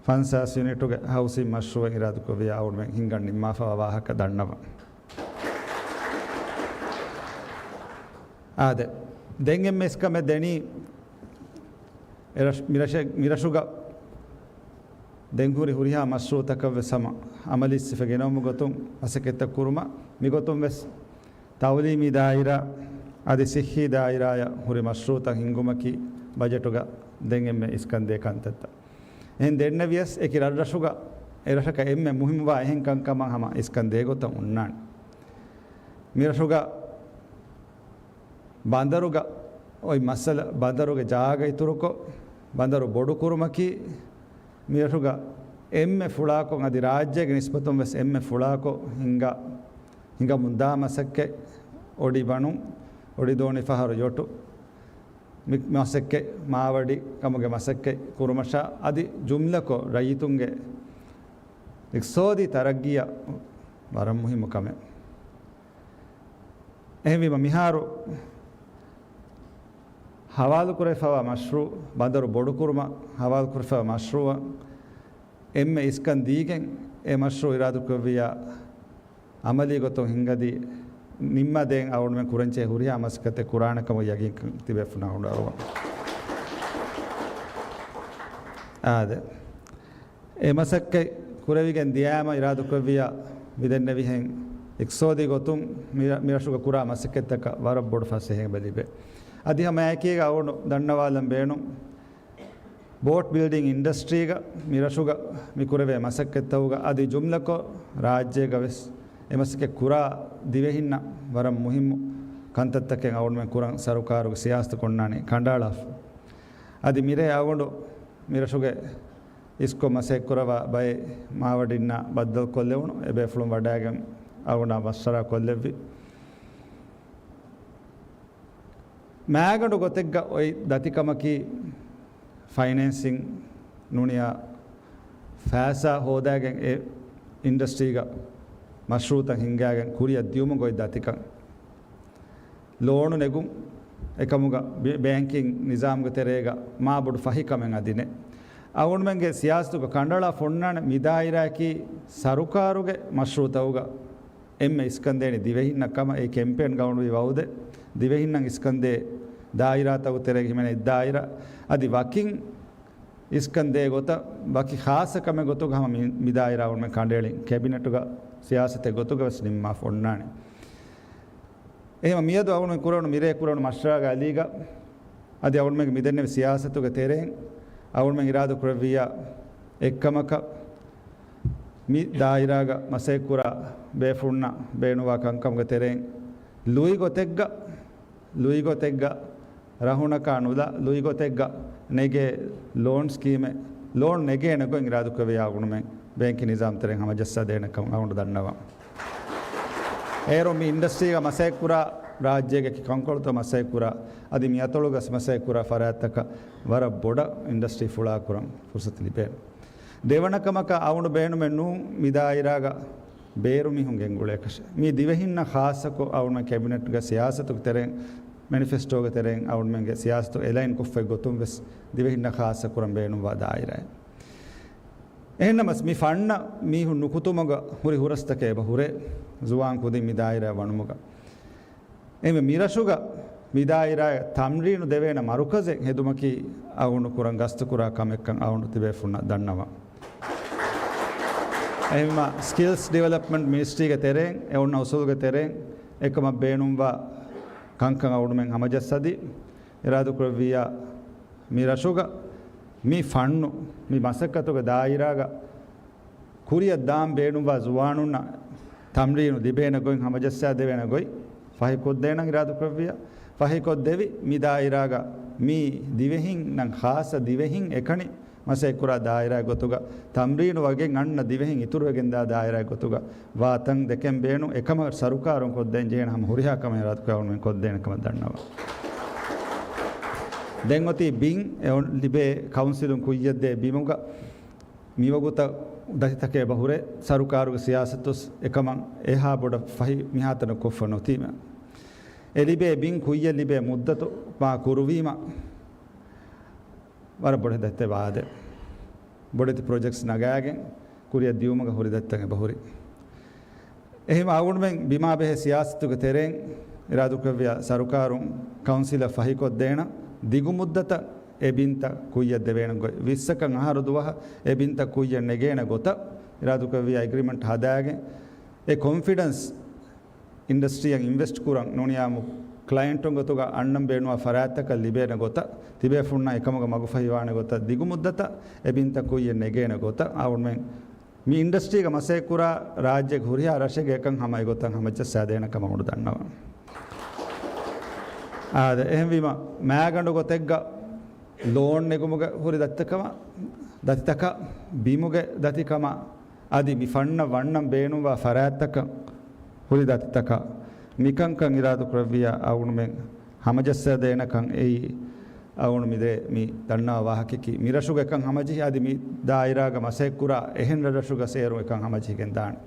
ފަންސާސް ޔުނިޓުގެ ހައުސިން މަޝްރޫއެއް އިރާދަކުރެއްވިއްޔާ އަޅުގަނޑުމެން ހިންގަން ނިންމާފައިވާ ވާހަކަ ދަންނަވަން. އާދެ، ދެން އެންމެ އިސްކަމެއް ދެނީ، އެރަށް، މިރަށެ-، މިރަށުގަ ދެން ހުރި ހުރިހާ މަޝްރޫއުތަކަށްވެސް ހަމަ އަމަލީ ސިފަ ގެނައުމުގެ ގޮތުން މަސައްކަތްތައް ކުރުމަށް. މިގޮތުން ވެސް ތައުލީމީ ދާއިރާ އަދި ސިއްހީ ދާއިރާއަށް ހުރި މަޝްރޫއުތައް ހިންގުމަކީ ބަޖެޓުގަ ދެން އެންމެ އިސްކަންދޭ ކަންތައްތައް. އެހެން ދެންނެވިޔަސް އެކި ރަށްރަށުގަ އެރަށަކަށް އެންމެ މުހިއްމުވާ އެހެން ކަންކަމަށް ހަމަ އިސްކަން ދޭގޮތަށް އޮންނާނެ. މިރަށުގަ ބަނދަރުގަ އޮތް މައްސަލަ، ބަނދަރުގެ ޖާގަ އިތުރުކޮށް، ބަނދަރު ބޮޑުކުރުމަކީ، މިރަށުގަ އެންމެ ފުޅާކޮށް އަދި ރާއްޖޭގެ ނިސްބަތުން ވެސް އެންމެ ފުޅާކޮށް ހިނގާ، ހިނގަމުންދާ މަސައްކަތް. އޮޑި ބަނުން، އޮޑި ދޯނި ފަހަރު ޔޮޓު، މި މަސައްކަތް، މާވަޑި ކަމުގެ މަސައްކަތް ކުރުމަށާ އަދި ޖުމްލަކޮށް ރައްޔިތުންގެ އިޤްތިޞާދީ ތަރައްގީއަށް ވަރަށް މުހިއްމު ކަމެއް. އެހެންވީމަ، މިހާރު ހަވާލުކުރެވިފައިވާ މަޝްރޫއު، ބަނދަރު ބޮޑުކުރުމަށް ހަވާލުކުރެވިފައިވާ މަޝްރޫއަށް އެންމެ އިސްކަން ދީގެން، އެ މަޝްރޫއު އިރާދަކުރެއްވިއްޔާ، އަމަލީ ގޮތުން ހިންގަދީ، ނިންމާދޭން އަޅުގަނޑުމެން ކުރަންޖެހޭ ހުރިހާ މަސައްކަތެއް ކުރާނެ ކަމަށް ޔަގީންކަން ތިބޭފުޅުންނަށް އަޅުގަނޑު އަރުވަން. އާދެ. އެ މަސައްކަތް ކުރެވިގެން ދިޔައިމަ އިރާދަކުރެއްވިއްޔާ، މިދެންނެވިހެން އިޤްތިޞާދީ ގޮތުން މި-، މިރަށުގަ ކުރާ މަސައްކަތްތަކަށް ވަރަށް ބޮޑު ފަސޭހައެއް ލިބޭ. އަދި ހަމައެކީގަ އަޅުގަނޑު ދަންނަވާލަން ބޭނުން، ބޯޓް ބިލްޑިން އިންޑަސްޓްރީގަ މި ރަށުގަ މި ކުރެވޭ މަސައްކަތްތަކުގަ އަދި ޖުމްލަކޮށް ރާއްޖޭގަ ވެސް އެ މަސައްކަތް ކުރާ ދިވެހިންނަށް ވަރަށް މުހިއްމު ކަންތައްތަކެއް އަޅުގަނޑުމެން ކުރަން ސަރުކާރުގެ ސިޔާސަތު ކޮންނާނީ ކަނޑައަޅާފަ. އަދި މިރޭ އަޅުގަނޑު މި ރަށުގެ އިސްކޮށް މަސައްކަތް ކުރައްވާ ބައެއް މާވަޑިންނާ ބައްދަލުކޮށްލެވުނު، އެބޭފުޅުން ވަޑައިގެން އަޅުގަނޑާ މަޝްވަރާ ކޮށްލެއްވި. މާގަނޑު ގޮތެއްގަ އޮތް ދަތިކަމަކީ ފައިނޭންސިން ނޫނިޔާ ފައިސާ ހޯދާގެން އެ އިންޑަސްޓްރީގަ މަޝްރޫއުތައް ހިންގާގެން ކުރިއަށް ދިޔުމުގަ އޮތް ދަތިކަން. ލޯނު ނެގުން އެކަމުގަ ބޭ-، ބޭންކިން ނިޒާމުގެ ތެރޭގަ މާބޮޑު ފަހިކަމެއް އަދި ނެތް. އަޅުގަނޑުމެންގެ ސިޔާސަތުގަ ކަނޑައަޅާ ފޮންނާނެ މި ދާއިރާއަކީ ސަރުކާރުގެ މަޝްރޫއުތަކުގަ އެންމެ އިސްކަންދޭނީ ދިވެހިންނަށް ކަމަށް އެ ކެމްޕޭންގަ އުޅުއްވި ވައުދެއް ދިވެހިންނަށް އިސްކަންދޭ ދާއިރާތަކުގެ ތެރޭގަ ހިމެނޭ އެއްދާއިރާ އަދި ވަކިން އިސްކަންދޭ ގޮތަށް ވަކި ޚާއްޞަ ކަމެއް ގޮތުގަ ހަމަ މި، މި ދާއިރާ އަޅުގަނޑުމެން ކަނޑައެޅިން ކެބިނެޓުގަ ސިޔާސަތެއް ގޮތުގަ ވެސް ނިންމާފަ އޮންނާނެ. އެހެންވެ މިއަދު އަޅުގަނޑު ކުރެވުނު މިރޭ ކުރެވުނު މަޝްވަރާގެ އަލީގަ އަދި އަޅުގަނޑުމެންގެ މިދެންނެވި ސިޔާސަތުގެ ތެރެއިން އަޅުގަނޑުމެން އިރާދަ ކުރެއްވިއްޔާ އެއްކަމަކަށް މި ދާއިރާގަ މަސައްކަތްކުރާ ބޭފުޅުންނަށް ބޭނުންވާ ކަންކަމުގެ ތެރެއިން ލުއިގޮތެއްގަ، ލުއިގޮތެއްގަ ރަހުނަކާ ނުލާ ލުއިގޮތެއްގަ ނެގޭ ލޯން ސްކީމެއް، ލޯން ނެގޭނެ ގޮތް އިރާދަ ކުރެއްވިއްޔާ އަޅުގަނޑުމެން ބޭންކި ނިޒާމް ތެރެއިން ހަމަޖައްސާދޭނެ ކަމަށް އަޅުގަނޑު ދަންނަވަން. އޭރު މި އިންޑަސްޓްރީގަ މަސައްކަތްކުރާ، ރާއްޖޭގެ ކަންކޮޅުތައް މަސައްކަތްކުރާ، އަދި މި އަތޮޅުގަ މަސައްކަތްކުރާ ފަރާތްތަކަށް ވަރަށް ބޮޑަށް އިންޑަސްޓްރީ ފުޅާކުރަން ފުރުސަތު ލިބޭނެ. ދެވަނަ ކަމަކަށް އަޅުގަނޑު ބޭނުމެއް ނޫން މި ދާއިރާގަ ބޭރު މީހުން ގެންގުޅޭކަށެއް. މީ ދިވެހިންނަށް ޚާއްޞަކޮށް އަޅުގަނޑު ކެބިނެޓްގެ ސިޔާސަތުގެ ތެރެއިން، މެނިފެސްޓޯގެ ތެރެއިން އަޅުގަނޑުމެންގެ ސިޔާސަތު އެލައިން ކޮށްފައި ގޮތުން ވެސް ދިވެހިންނަށް ޚާއްޞަ ކުރަން ބޭނުންވާ ދާއިރާއެއް. އެހެންނަމަސް މި ފަންނަށް މީހުން ނުކުތުމުގަ ހުރި ހުރަސްތަކެއް އެބަ ހުރޭ، ޒުވާން ކުދިން މި ދާއިރާ ވަނުމުގަ. އެހެންވެ މިރަށުގަ މި ދާއިރާއަށް ތަމްރީނު ދެވޭނެ މަރުކަޒެއް ހެދުމަކީ އަޅުގަނޑު ކުރަން ގަސްތުކުރާ ކަމެއްކަން އަޅުގަނޑު ތިބޭފުޅުންނަށް ދަންނަވަން. އެހެންވީމާ ސްކިލްސް ޑިވެލޮޕްމަންޓް މިނިސްޓްރީގެ ތެރެއިން އެ އޮންނަ އުސޫލުގެ ތެރެއިން އެކަމަށް ބޭނުންވާ ކަންކަން އަޅުގަނޑުމެން ހަމަޖައްސަދީ، އިރާދަކުރެއްވިއްޔާ މި ރަށުގަ މި ފަންނު މި މަސައްކަތުގެ ދާއިރާގަ ކުރިއަށް ދާން ބޭނުންވާ ޒުވާނުންނަށް ތަމްރީނު ލިބޭނެ ގޮތް ހަމަޖައްސާދެވޭނެ ގޮތް ފަހިކޮށްދޭނަން އިރާދަކުރެއްވިއްޔާ، ފަހިކޮށްދެވި މި ދާއިރާގަ މީ ދިވެހިންނަށް ޚާއްޞަ ދިވެހިން އެކަނި މަސައްކަތްކުރާ ދާއިރާއެއް ގޮތުގަ ތަމްރީނު ވަގެން އަންނަ ދިވެހިން އިތުރުވެގެންދާ ދާއިރާއެއް ގޮތުގަ ވާތަން ދެކެން ބޭނުން އެކަމަށް ސަރުކާރުން ކޮށްދޭން ޖެހޭނެ ހަމަ ހުރިހާ ކަމެއް އިރާދަކުރެއްވި އަޅުގަނޑުމެން ކޮށްދޭނެ ކަމަށް ދަންނަވަން. ދެން އޮތީ ބިން އެ އޮން ލިބޭ ކައުންސިލުން ކުއްޔަށްދޭ ބިމުގަ މިވަގުތަށް ދަތިތަކެއް އެބަހުރޭ، ސަރުކާރުގެ ސިޔާސަތުވެސް އެކަމަށް އެހާ ބޮޑަށް ފަހި މިހާތަނަށް ކޮށްފަ ނުތީމަ. އެ ލިބޭ ބިން ކުއްޔަށް ލިބޭ މުއްދަތު މާ ކުރުވީމަ، ވަރަށް ބޮޑެތި ދަތިތައް ވާދޭ. ބޮޑެތި ޕްރޮޖެކްޓްސް ނަގާގެން ކުރިއަށް ދިޔުމުގަ ހުރި ދަތިތައް އެބަހުރި. އެހެން އަޅުގަނޑުމެން ބިމާ ބެހޭ ސިޔާސަތުގެ ތެރެއިން އިރާދަކުރެއްވިއްޔާ ސަރުކާރުން ކައުންސިލަށް ފަހިކޮށްދޭނަން ދިގު މުއްދަތަށް އެ ބިންތައް ކުއްޔަށް ދެވޭނެ ގޮތް، ވިއްސަކަށް އަހަރު ދުވަހަށް އެ ބިންތައް ކުއްޔަށް ނެގޭނެ ގޮތަށް އިރާދަކުރެއްވިއްޔާ އެގްރިމެންޓް ހަދާގެން އެ ކޮންފިޑެންސް އިންޑަސްޓްރީއަށް އިންވެސްޓް ކުރަން ނޫނިޔާ ކްލައިންޓުން ގޮތުގަ އަންނަން ބޭނުންވާ ފަރާތްތަކަށް ލިބޭނެ ގޮތަށް ތިބޭފުޅުންނަށް އެކަމުގަ މަގުފަހިވާނެ ގޮތަށް ދިގު މުއްދަތަށް އެ ބިންތައް ކުއްޔަށް ނެގޭނެ ގޮތަށް އަޅުގަނޑުމެން މި އިންޑަސްޓްރީގަ މަސައްކަތްކުރާ ރާއްޖޭގެ ހުރިހާ ރަށެއްގެ އެކަން ހަމަ އެގޮތަށް ހަމަޖައްސާދޭނެ ކަމަށް އަޅުގަނޑު ދަންނަވަން. އާދެ، އެހެންވީމަ، މާގަނޑު ގޮތެއްގަ ލޯން ނެގުމުގެ ހުރި ދަތިތަކަމަށް، ދަތިތަކަށް، ބިމުގެ ދަތިކަމަށް، އަދި މި ފަންނަށް ވަންނަން ބޭނުންވާ ފަރާތްތަކަށް ހުރި ދަތިތަކަށް މިކަންކަން އިރާދަކުރެއްވިއްޔާ އަޅުގަނޑުމެން ހަމަޖައްސާދޭނެކަން އެއީ އަޅުގަނޑު މިދޭ މި ދަންނަވާ ވާހަކައަކީ މި ރަށުގެ އެކަން ހަމަޖެހި އަދި މި ދާއިރާގަ މަސައްކަތްކުރާ އެހެން ރަށްރަށުގަ އޭރު އެކަން ހަމަޖެހިގެން ދާނެ.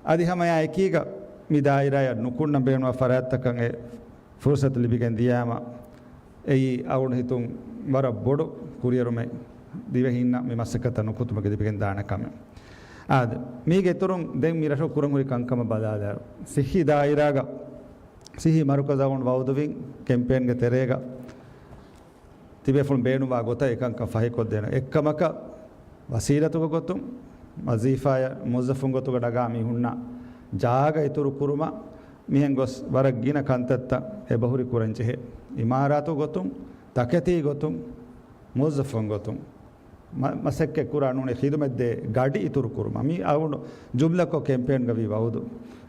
އަދި ހަމައެއާ އެކީގަ މި ދާއިރާއަށް ނުކުންނަން ބޭނުންވާ ފަރާތްތަކަށް އެ ފުރުސަތު ލިބިގެން ދިޔާމަ، އެއީ އަޅުގަނޑު ހިތުން ވަރަށް ބޮޑު ކުރިއެރުމެއް ދިވެހިންނަށް މި މަސައްކަތަށް ނުކުތުމުގެ ލިބިގެން ދާނެ ކަމެއް. އާދެ، މީގެ އިތުރުން ދެން މި ރަށު ކުރަން ހުރި ކަންކަމަށް ބަލާލާއިރު، ސިއްހީ ދާއިރާގަ، ސިއްހީ މަރުކަޒަށް އަޅުގަނޑު ވައުދުވިން ކެމްޕޭންގެ ތެރޭގަ ތިބޭފުޅުން ބޭނުންވާ ގޮތަށް އެކަންކަން ފަހިކޮށްދޭނަން. އެއްކަމަކަށް ވަސީލަތުގެ ގޮތުން، ވަޒީފާއަށް މުވައްޒަފުން ގޮތުގަ ނަގާ މީހުންނަށް ޖާގަ އިތުރު ކުރުމަށް މިހެން ގޮސް ވަރަށް ގިނަ ކަންތައްތައް އެބަހުރި ކުރަން ޖެހޭ. އިމާރާތު ގޮތުން، ތަކެތީ ގޮތުން، މުވައްޒަފުން ގޮތުން މަ-، މަސައްކަތް ކުރާ ނޫނީ ޚިދުމަތްދޭ ގަޑި އިތުރު ކުރުމަށް. މި އަވުނު ޖުމްލަކޮށް ކެމްޕޭންގަ ވީ ވައުދު.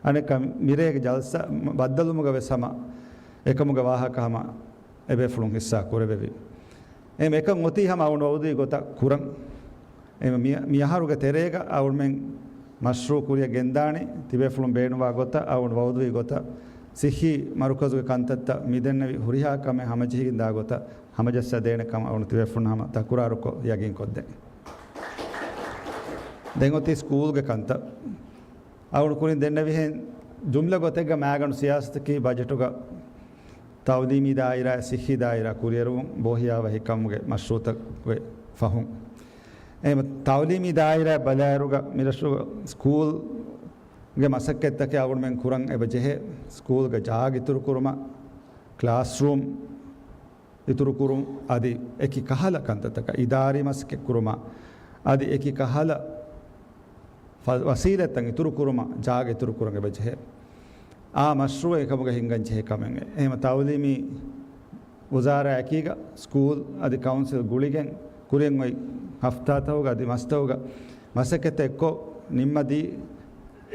އަނެއްކާ މިރޭގެ ޖަލްސާ ބައްދަލުވުމުގަ ވެސް ހަމަ އެކަމުގެ ވާހަކަ ހަމަ އެބޭފުޅުން ހިއްސާ ކުރެވެވި. އެހެން އެކަން އޮތީ ހަމަ އަވުނު ވައުދުވި ގޮތަށް ކުރަން. އެހެން މި-، މި އަހަރުގެ ތެރޭގަ އަވުންމެން މަޝްރޫއު ކުރިއަށް ގެންދާނީ ތިބޭފުޅުން ބޭނުންވާ ގޮތަށް އަވުނު ވައުދުވި ގޮތަށް. ސިއްހީ މަރުކަޒުގެ ކަންތައްތައް މިދެންނެވި ހުރިހާ ކަމެއް ހަމަޖެހިގެން ދާ ގޮތަށް ހަމަޖައްސާ ދޭނެ ކަމަށް އަވުނު ތިބޭފުޅުން ހަމަ ތަކުރާރުކޮށް ޔަގީންކޮށްދޭން. ދެން އޮތީ ސްކޫލްގެ ކަންތައް. އަވުނު ކުރިން ދެންނެވިހެން ޖުމްލަ ގޮތެއްގަ މާގަނޑު ސިޔާސަތަކީ ބަޖެޓުގަ ތައުލީމީ ދާއިރާ، ސިއްހީ ދާއިރާ ކުރިއެރުވުން ބޯހިޔާވަހިކަމުގެ މަޝްރޫއުތަކުގެ ފަހުން. އެހެން ތައުލީމީ ދާއިރާ ބަލާއިރުގަ މިރަށުގަ ސްކޫލްގެ މަސައްކަތްތަކެއް އަވުންމެން ކުރަން އެބަ ޖެހޭ. ސްކޫލްގެ ޖާގަ އިތުރު ކުރުމަށް، ކްލާސްރޫމް އިތުރުކުރުން އަދި އެކި ކަހަލަ ކަންތައްތަކަށް އިދާރީ މަސައްކަތް ކުރުމަށް އަދި އެކި ކަހަލަ ފަ-، ވަސީލަތްތައް އިތުރުކުރުމަށް ޖާގަ އިތުރުކުރަން އެބަޖެހޭ. އާ މަޝްރޫއެއް އެކަމުގަ ހިންގަން ޖެހޭ ކަމެއް. އެހެން ތައުލީމީ ވުޒާރާއަކީ ސްކޫލް އަދި ކައުންސިލް ގުޅިގެން ކުރިއަށް އޮތް ހަފްތާތަކުގަ އަދި މަސްތަކުގަ މަސައްކަތްތައް އެއްކޮށް ނިންމަދީ،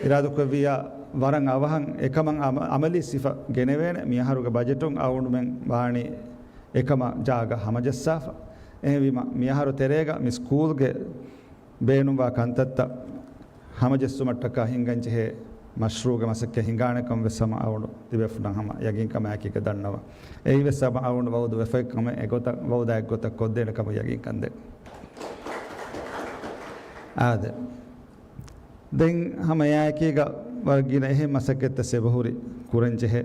އިރާދަކުރެއްވިއްޔާ ވަރަށް އަވަހަށް އެކަމަށް އަމަ-، އަމަލީ ސިފަ ގެނެވޭނެ. މިއަހަރުގެ ބަޖެޓުން އަވުނުމެން ވާނީ އެކަމަށް ޖާގަ ހަމަޖައްސާފަ. އެހެންވީމަ، މިއަހަރު ތެރޭގަ މި ސްކޫލްގެ ބޭނުންވާ ކަންތައްތައް ހަމަޖެއްސުމަށްޓަކާ ހިންގަންޖެހޭ މަޝްރޫއުގެ މަސައްކަތް ހިނގާނެކަން ވެސް ހަމަ އަވުނު ތިބޭފުޅުންނަށް ހަމަ ޔަގީންކަމާއެކީގަ ދަންނަވަން. އެއީވެސް ހަމަ އަވުނު ވައުދު ވެފައި ކަމެއް އެގޮތަށް ވައުދާ އެއްގޮތަށް ކޮށްދޭނެ ކަމަށް ޔަގީންކަން ދޭން. އާދެ. ދެން ހަމަ އެއާއެކީގަ ވަރަށް ގިނަ އެހެން މަސައްކަތްތައް އެބަހުރި ކުރަންޖެހޭ.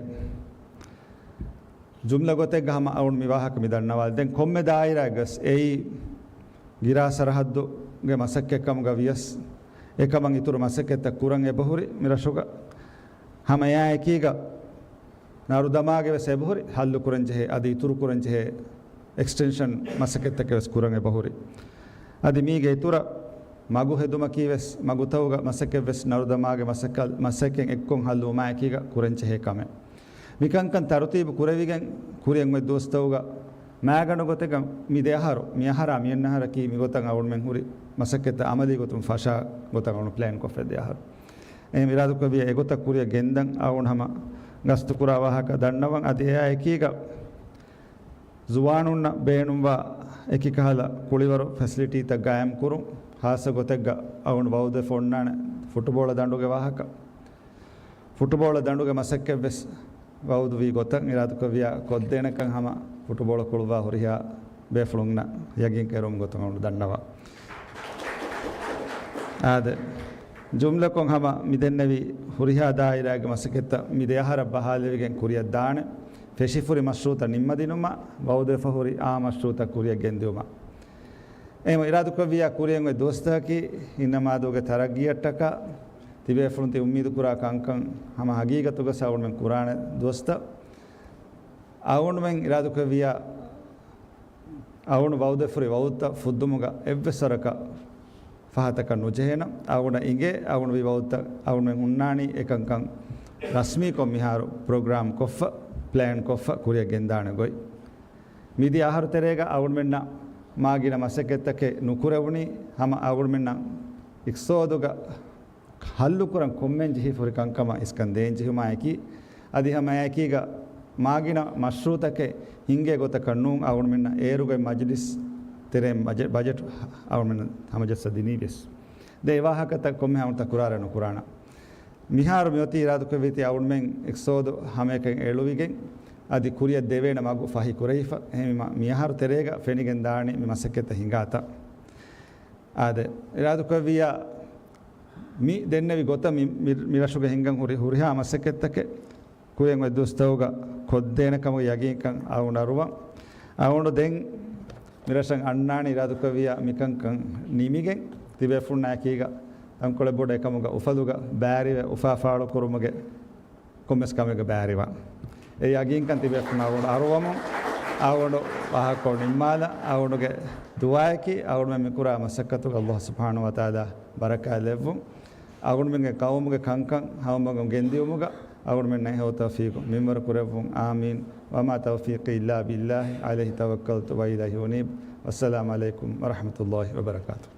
ޖުމްލަ ގޮތެއްގަ ހަމަ އަވުން މި ވާހަކަ މި ދަންނަވާލި. ދެން ކޮންމެ ދާއިރާއެއްގަސް އެއީ ގިރާ ސަރަހައްދުގެ މަސައްކަތް ކަމުގަ ވިޔަސް، އެކަމަށް އިތުރު މަސައްކަތްތައް ކުރަން އެބަހުރި މި ރަށުގަ. ހަމަ އެއާއެކީގަ ނަރުދަމާގެ ވެސް އެބަހުރި ހައްލު ކުރަން ޖެހޭ، އަދި އިތުރު ކުރަން ޖެހޭ އެކްސްޓެންޝަން މަސައްކަތްތަކެއް ވެސް ކުރަން އެބަހުރި. އަދި މީގެ އިތުރަށް މަގު ހެދުމަކީ ވެސް މަގުތަކުގަ މަސައްކަތް ވެސް ނަރުދަމާގެ މަސައްކަ-، މަސައްކަތް އެއްކޮށް ހައްލުވުމާއެކީގަ ކުރަން ޖެހޭ ކަމެއް. މިކަންކަން ތަރުތީބު ކުރެވިގެން ކުރިއަށް އޮތް ދުވަސްތަކުގަ މާގަނޑު ގޮތެއްގަ މި ދެ އަހަރު، މި އަހަރާ މި އަންނަ އަހަރަކީ މިގޮތަށް އަވުންމެން ހުރި މަސައްކަތްތައް އަމަލީ ގޮތުން ފަށާ ގޮތަށް އަވުނު ޕްލޭން ކޮށްފަ ދެ އަހަރު. އެހެން އިރާދަކުރެއްވިއްޔާ އެގޮތަށް ކުރިއަށް ގެންދަން އަވުން ހަމަ ގަސްތުކުރާ ވާހަކަ ދަންނަވަން. އަދި އެއާ އެކީގަ ޒުވާނުންނަށް ބޭނުންވާ އެކި ކަހަލަ ކުޅިވަރު ފެސިލިޓީތައް ގާއިމް ކުރުން، ހާއްސަ ގޮތެއްގަ އަވުން ވައުދެފަ އޮންނާނެ ފުޓުބޯޅަ ދަނޑުގެ ވާހަކަ. ފުޓުބޯޅަ ދަނޑުގެ މަސައްކަތް ވެސް ވައުދުވީ ގޮތަށް އިރާދަކުރެއްވިއްޔާ ކޮށްދޭނެކަން ހަމަ ފުޓުބޯޅަ ކުޅުއްވާ ހުރިހާ ބޭފުޅުންނަށް ޔަގީން ކެރުވުމުގެ ގޮތުން އަވުން ދަންނަވަން. އާދެ، ޖުމްލަކޮށް ހަމަ މިދެންނެވި ހުރިހާ ދާއިރާގެ މަސައްކަތްތައް މި ދެ އަހަރަށް ބަހާލެވިގެން ކުރިއަށް ދާނެ. ފެށިފުރި މަޝްރޫއުތައް ނިންމަދިނުމަށް ވައުދެފަ ހުރި އާ މަޝްރޫއުތައް ކުރިއަށް ގެންދިއުމަށް. އެހެން އިރާދަކުރެއްވިއްޔާ ކުރިއަށް އޮތް ދުވަސްތަކަކީ ހިންނަމާދޫގެ ތަރައްގީއަށްޓަކާ ތިބޭފުޅުން ތި އުއްމީދުކުރާ ކަންކަން ހަމަ ހަގީގަތުގަސް އަވުންމެން ކުރާނެ ދުވަސްތައް. އަވުންމެން އިރާދަކުރެއްވިއްޔާ އަވުނު ވައުދެފަ ހުރި ވައުދުތައް ފުއްދުމުގަ އެއްވެސް ވަރަކަށް ފަހަތަކަށް ނުޖެހޭނަން. އަވުނަށް އިނގޭ އަވުނު ވި ވައުދުތައް އަވުންމެން ހުންނާނީ އެކަންކަން ރަސްމީކޮށް މިހާރު ޕްރޮގްރާމް ކޮށްފަ، ޕްލޭން ކޮށްފަ ކުރިއަށް ގެންދާނެ ގޮތް. މިދިޔަ އަހަރު ތެރޭގަ އަވުންމެންނަށް މާގިނަ މަސައްކަތްތަކެއް ނުކުރެވުނީ ހަމަ އަވުންމެންނަށް އިޤްތިޞާދުގަ ހައްލުކުރަން ކޮންމެން ޖެހިފަ ހުރި ކަންކަމަށް އިސްކަން ދޭން ޖެހުމާއެކީ، އަދި ހަމައެކީގަ މާގިނަ މަޝްރޫއުތަކެއް ހިންގޭ ގޮތަކަށް ނޫން އަވުންމެންނަށް އޭރުގައި މަޖިލިސް ތެރެއިން ބަޖެ-، ބަޖެޓް އަވުންމެންނަށް ހަމަޖައްސަ ދިނީ ވެސް. ދެ އެ ވާހަކަތައް ކޮންމެ އަވުންތައް ކުރާރެއް ނުކުރާނަން. މިހާރު މިއޮތީ އިރާދަކުރެއްވީތީ އަވުންމެން އިޤްތިޞާދު ހަމައެކަން އެޅުވިގެން އަދި ކުރިއަށް ދެވޭނެ މަގު ފަހި ކުރެވިފަ. އެހެންވީމަ މިއަހަރު ތެރޭގަ ފެނިގެން ދާނީ މި މަސައްކަތްތައް ހިނގާތަން. އާދެ، އިރާދަކުރެއްވިއްޔާ މި ދެންނެވި ގޮތަށް މި، މި، މި ރަށުގަ ހިނގަން ހުރި ހުރިހާ މަސައްކަތްތަކެއް ކުރިއަށް އޮތް ދުވަސްތަކުގަ ކޮށްދޭނެ ކަމުގެ ޔަގީންކަން އަވުނަރުވަން. އަވުނު ދެން މި ރަށަށް އަންނާނީ އިރާދަކުރެއްވިއްޔާ މިކަންކަން ނިމިގެން ތިބޭފުޅުންނާއެކީގަ ތަންކޮޅެއް ބޮޑު އެކަމުގަ އުފަލުގަ ބައިވެރިވެ އުފާ ފާޅުކުރުމުގެ ކޮންމެސް ކަމެއްގަ ބައިވެރިވާން. އެ ޔަގީންކަން ތިބޭފުޅުން އަވުނު އަރުވަމުން، އަވުނު ވާހަކަކޮޅު ނިންމާލަން، އަވުނުގެ ދުޢާއަކީ އަވުނުމެން މިކުރާ މަސައްކަތުގަ ﷲ ސުބްޙާނަހޫ ވަތަޢާލާ ބަރަކާތް ލެއްވުން. އަވުނުމެންގެ ޤައުމުގެ ކަންކަން ހަމަމަގުން ގެންދިއުމުގަ އަޅުގަނޑުމެންނަށް ހެޔޮ ތައުފީޤު މިންވަރު ކުރެއްވުން. އާމީން. وما توفيقي إلا بالله عليه توكلت وإليه أنيب. والسلام عليكم ورحمة الله وبركاته.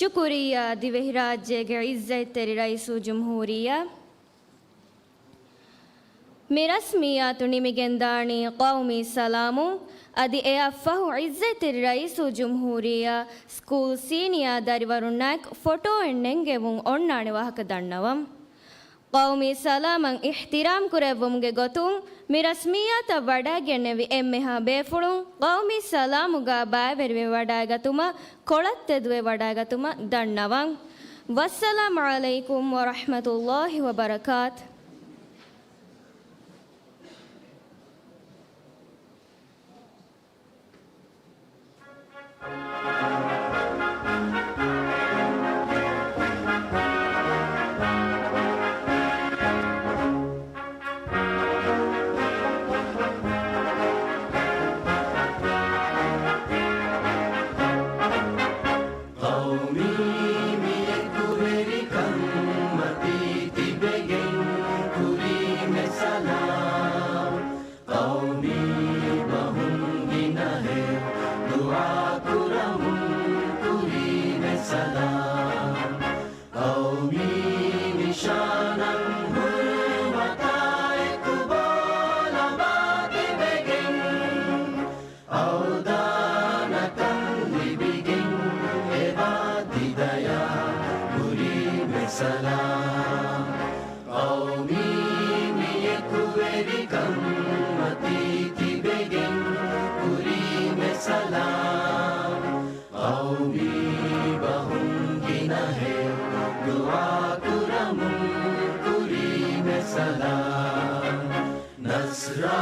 ޝުކުރިއްޔާ ދިވެހިރާއްޖޭގެ ޢިއްޒަތްތެރި ރައީސުލްޖުމްހޫރިއްޔާ. މި ރަސްމިއްޔާތު ނިމިގެންދާނީ ޤައުމީ ސަލާމުން. އަދި އެއަށްފަހު ޢިއްޒަތްތެރި ރައީސުލްޖުމްހޫރިއްޔާ ސްކޫލް ސީނިއާ ދަރިވަރުންނާއެކު ފޮޓޯއެއް ނެންގެވުން އޮންނާނެ ވާހަކަ ދަންނަވަން. ޤައުމީ ސަލާމަށް އިޙްތިރާމް ކުރެއްވުމުގެ ގޮތުން މި ރަސްމިއްޔާތަށް ވަޑައިގެންނެވި އެންމެހާ ބޭފުޅުން ޤައުމީ ސަލާމުގަ ބައިވެރިވެ ވަޑައިގަތުމަށް ކޮޅަށް ތެދުވެ ވަޑައިގަތުމަށް ދަންނަވަން. ވައްސަލާމު ޢަލައިކުމް ވަރަޙްމަތުﷲި ވަބަރަކާތު. ޤައުމީ މި އެކުވެރިކަން މަތީ ތިބެގެން ކުރީމެ ސަލާމް. ޤައުމީ ބަހުން ގިނަހެއް ދުޢާ ކުރަމުން ކުރީމެ ސަލާމް. ޤައުމީ ނިޝާނަށް ހުރުމަތާ އެކު ބޯ ލަބާ ތިބެގެން، އަވްދާނަކަން ލިބިގެން އެބާ ތި ދަޔާ ކުރީމެ ސަލާމް. ޤައުމީ މި އެކުވެރިކަން މަތީ ތިބެގެން ކުރީމެ ސަލާމް. ޤައުމީ ބަހުން ގިނަހެއް ދުޢާ ކުރަމުން ކުރީމެ ސަލާމް. ނަޞްރާ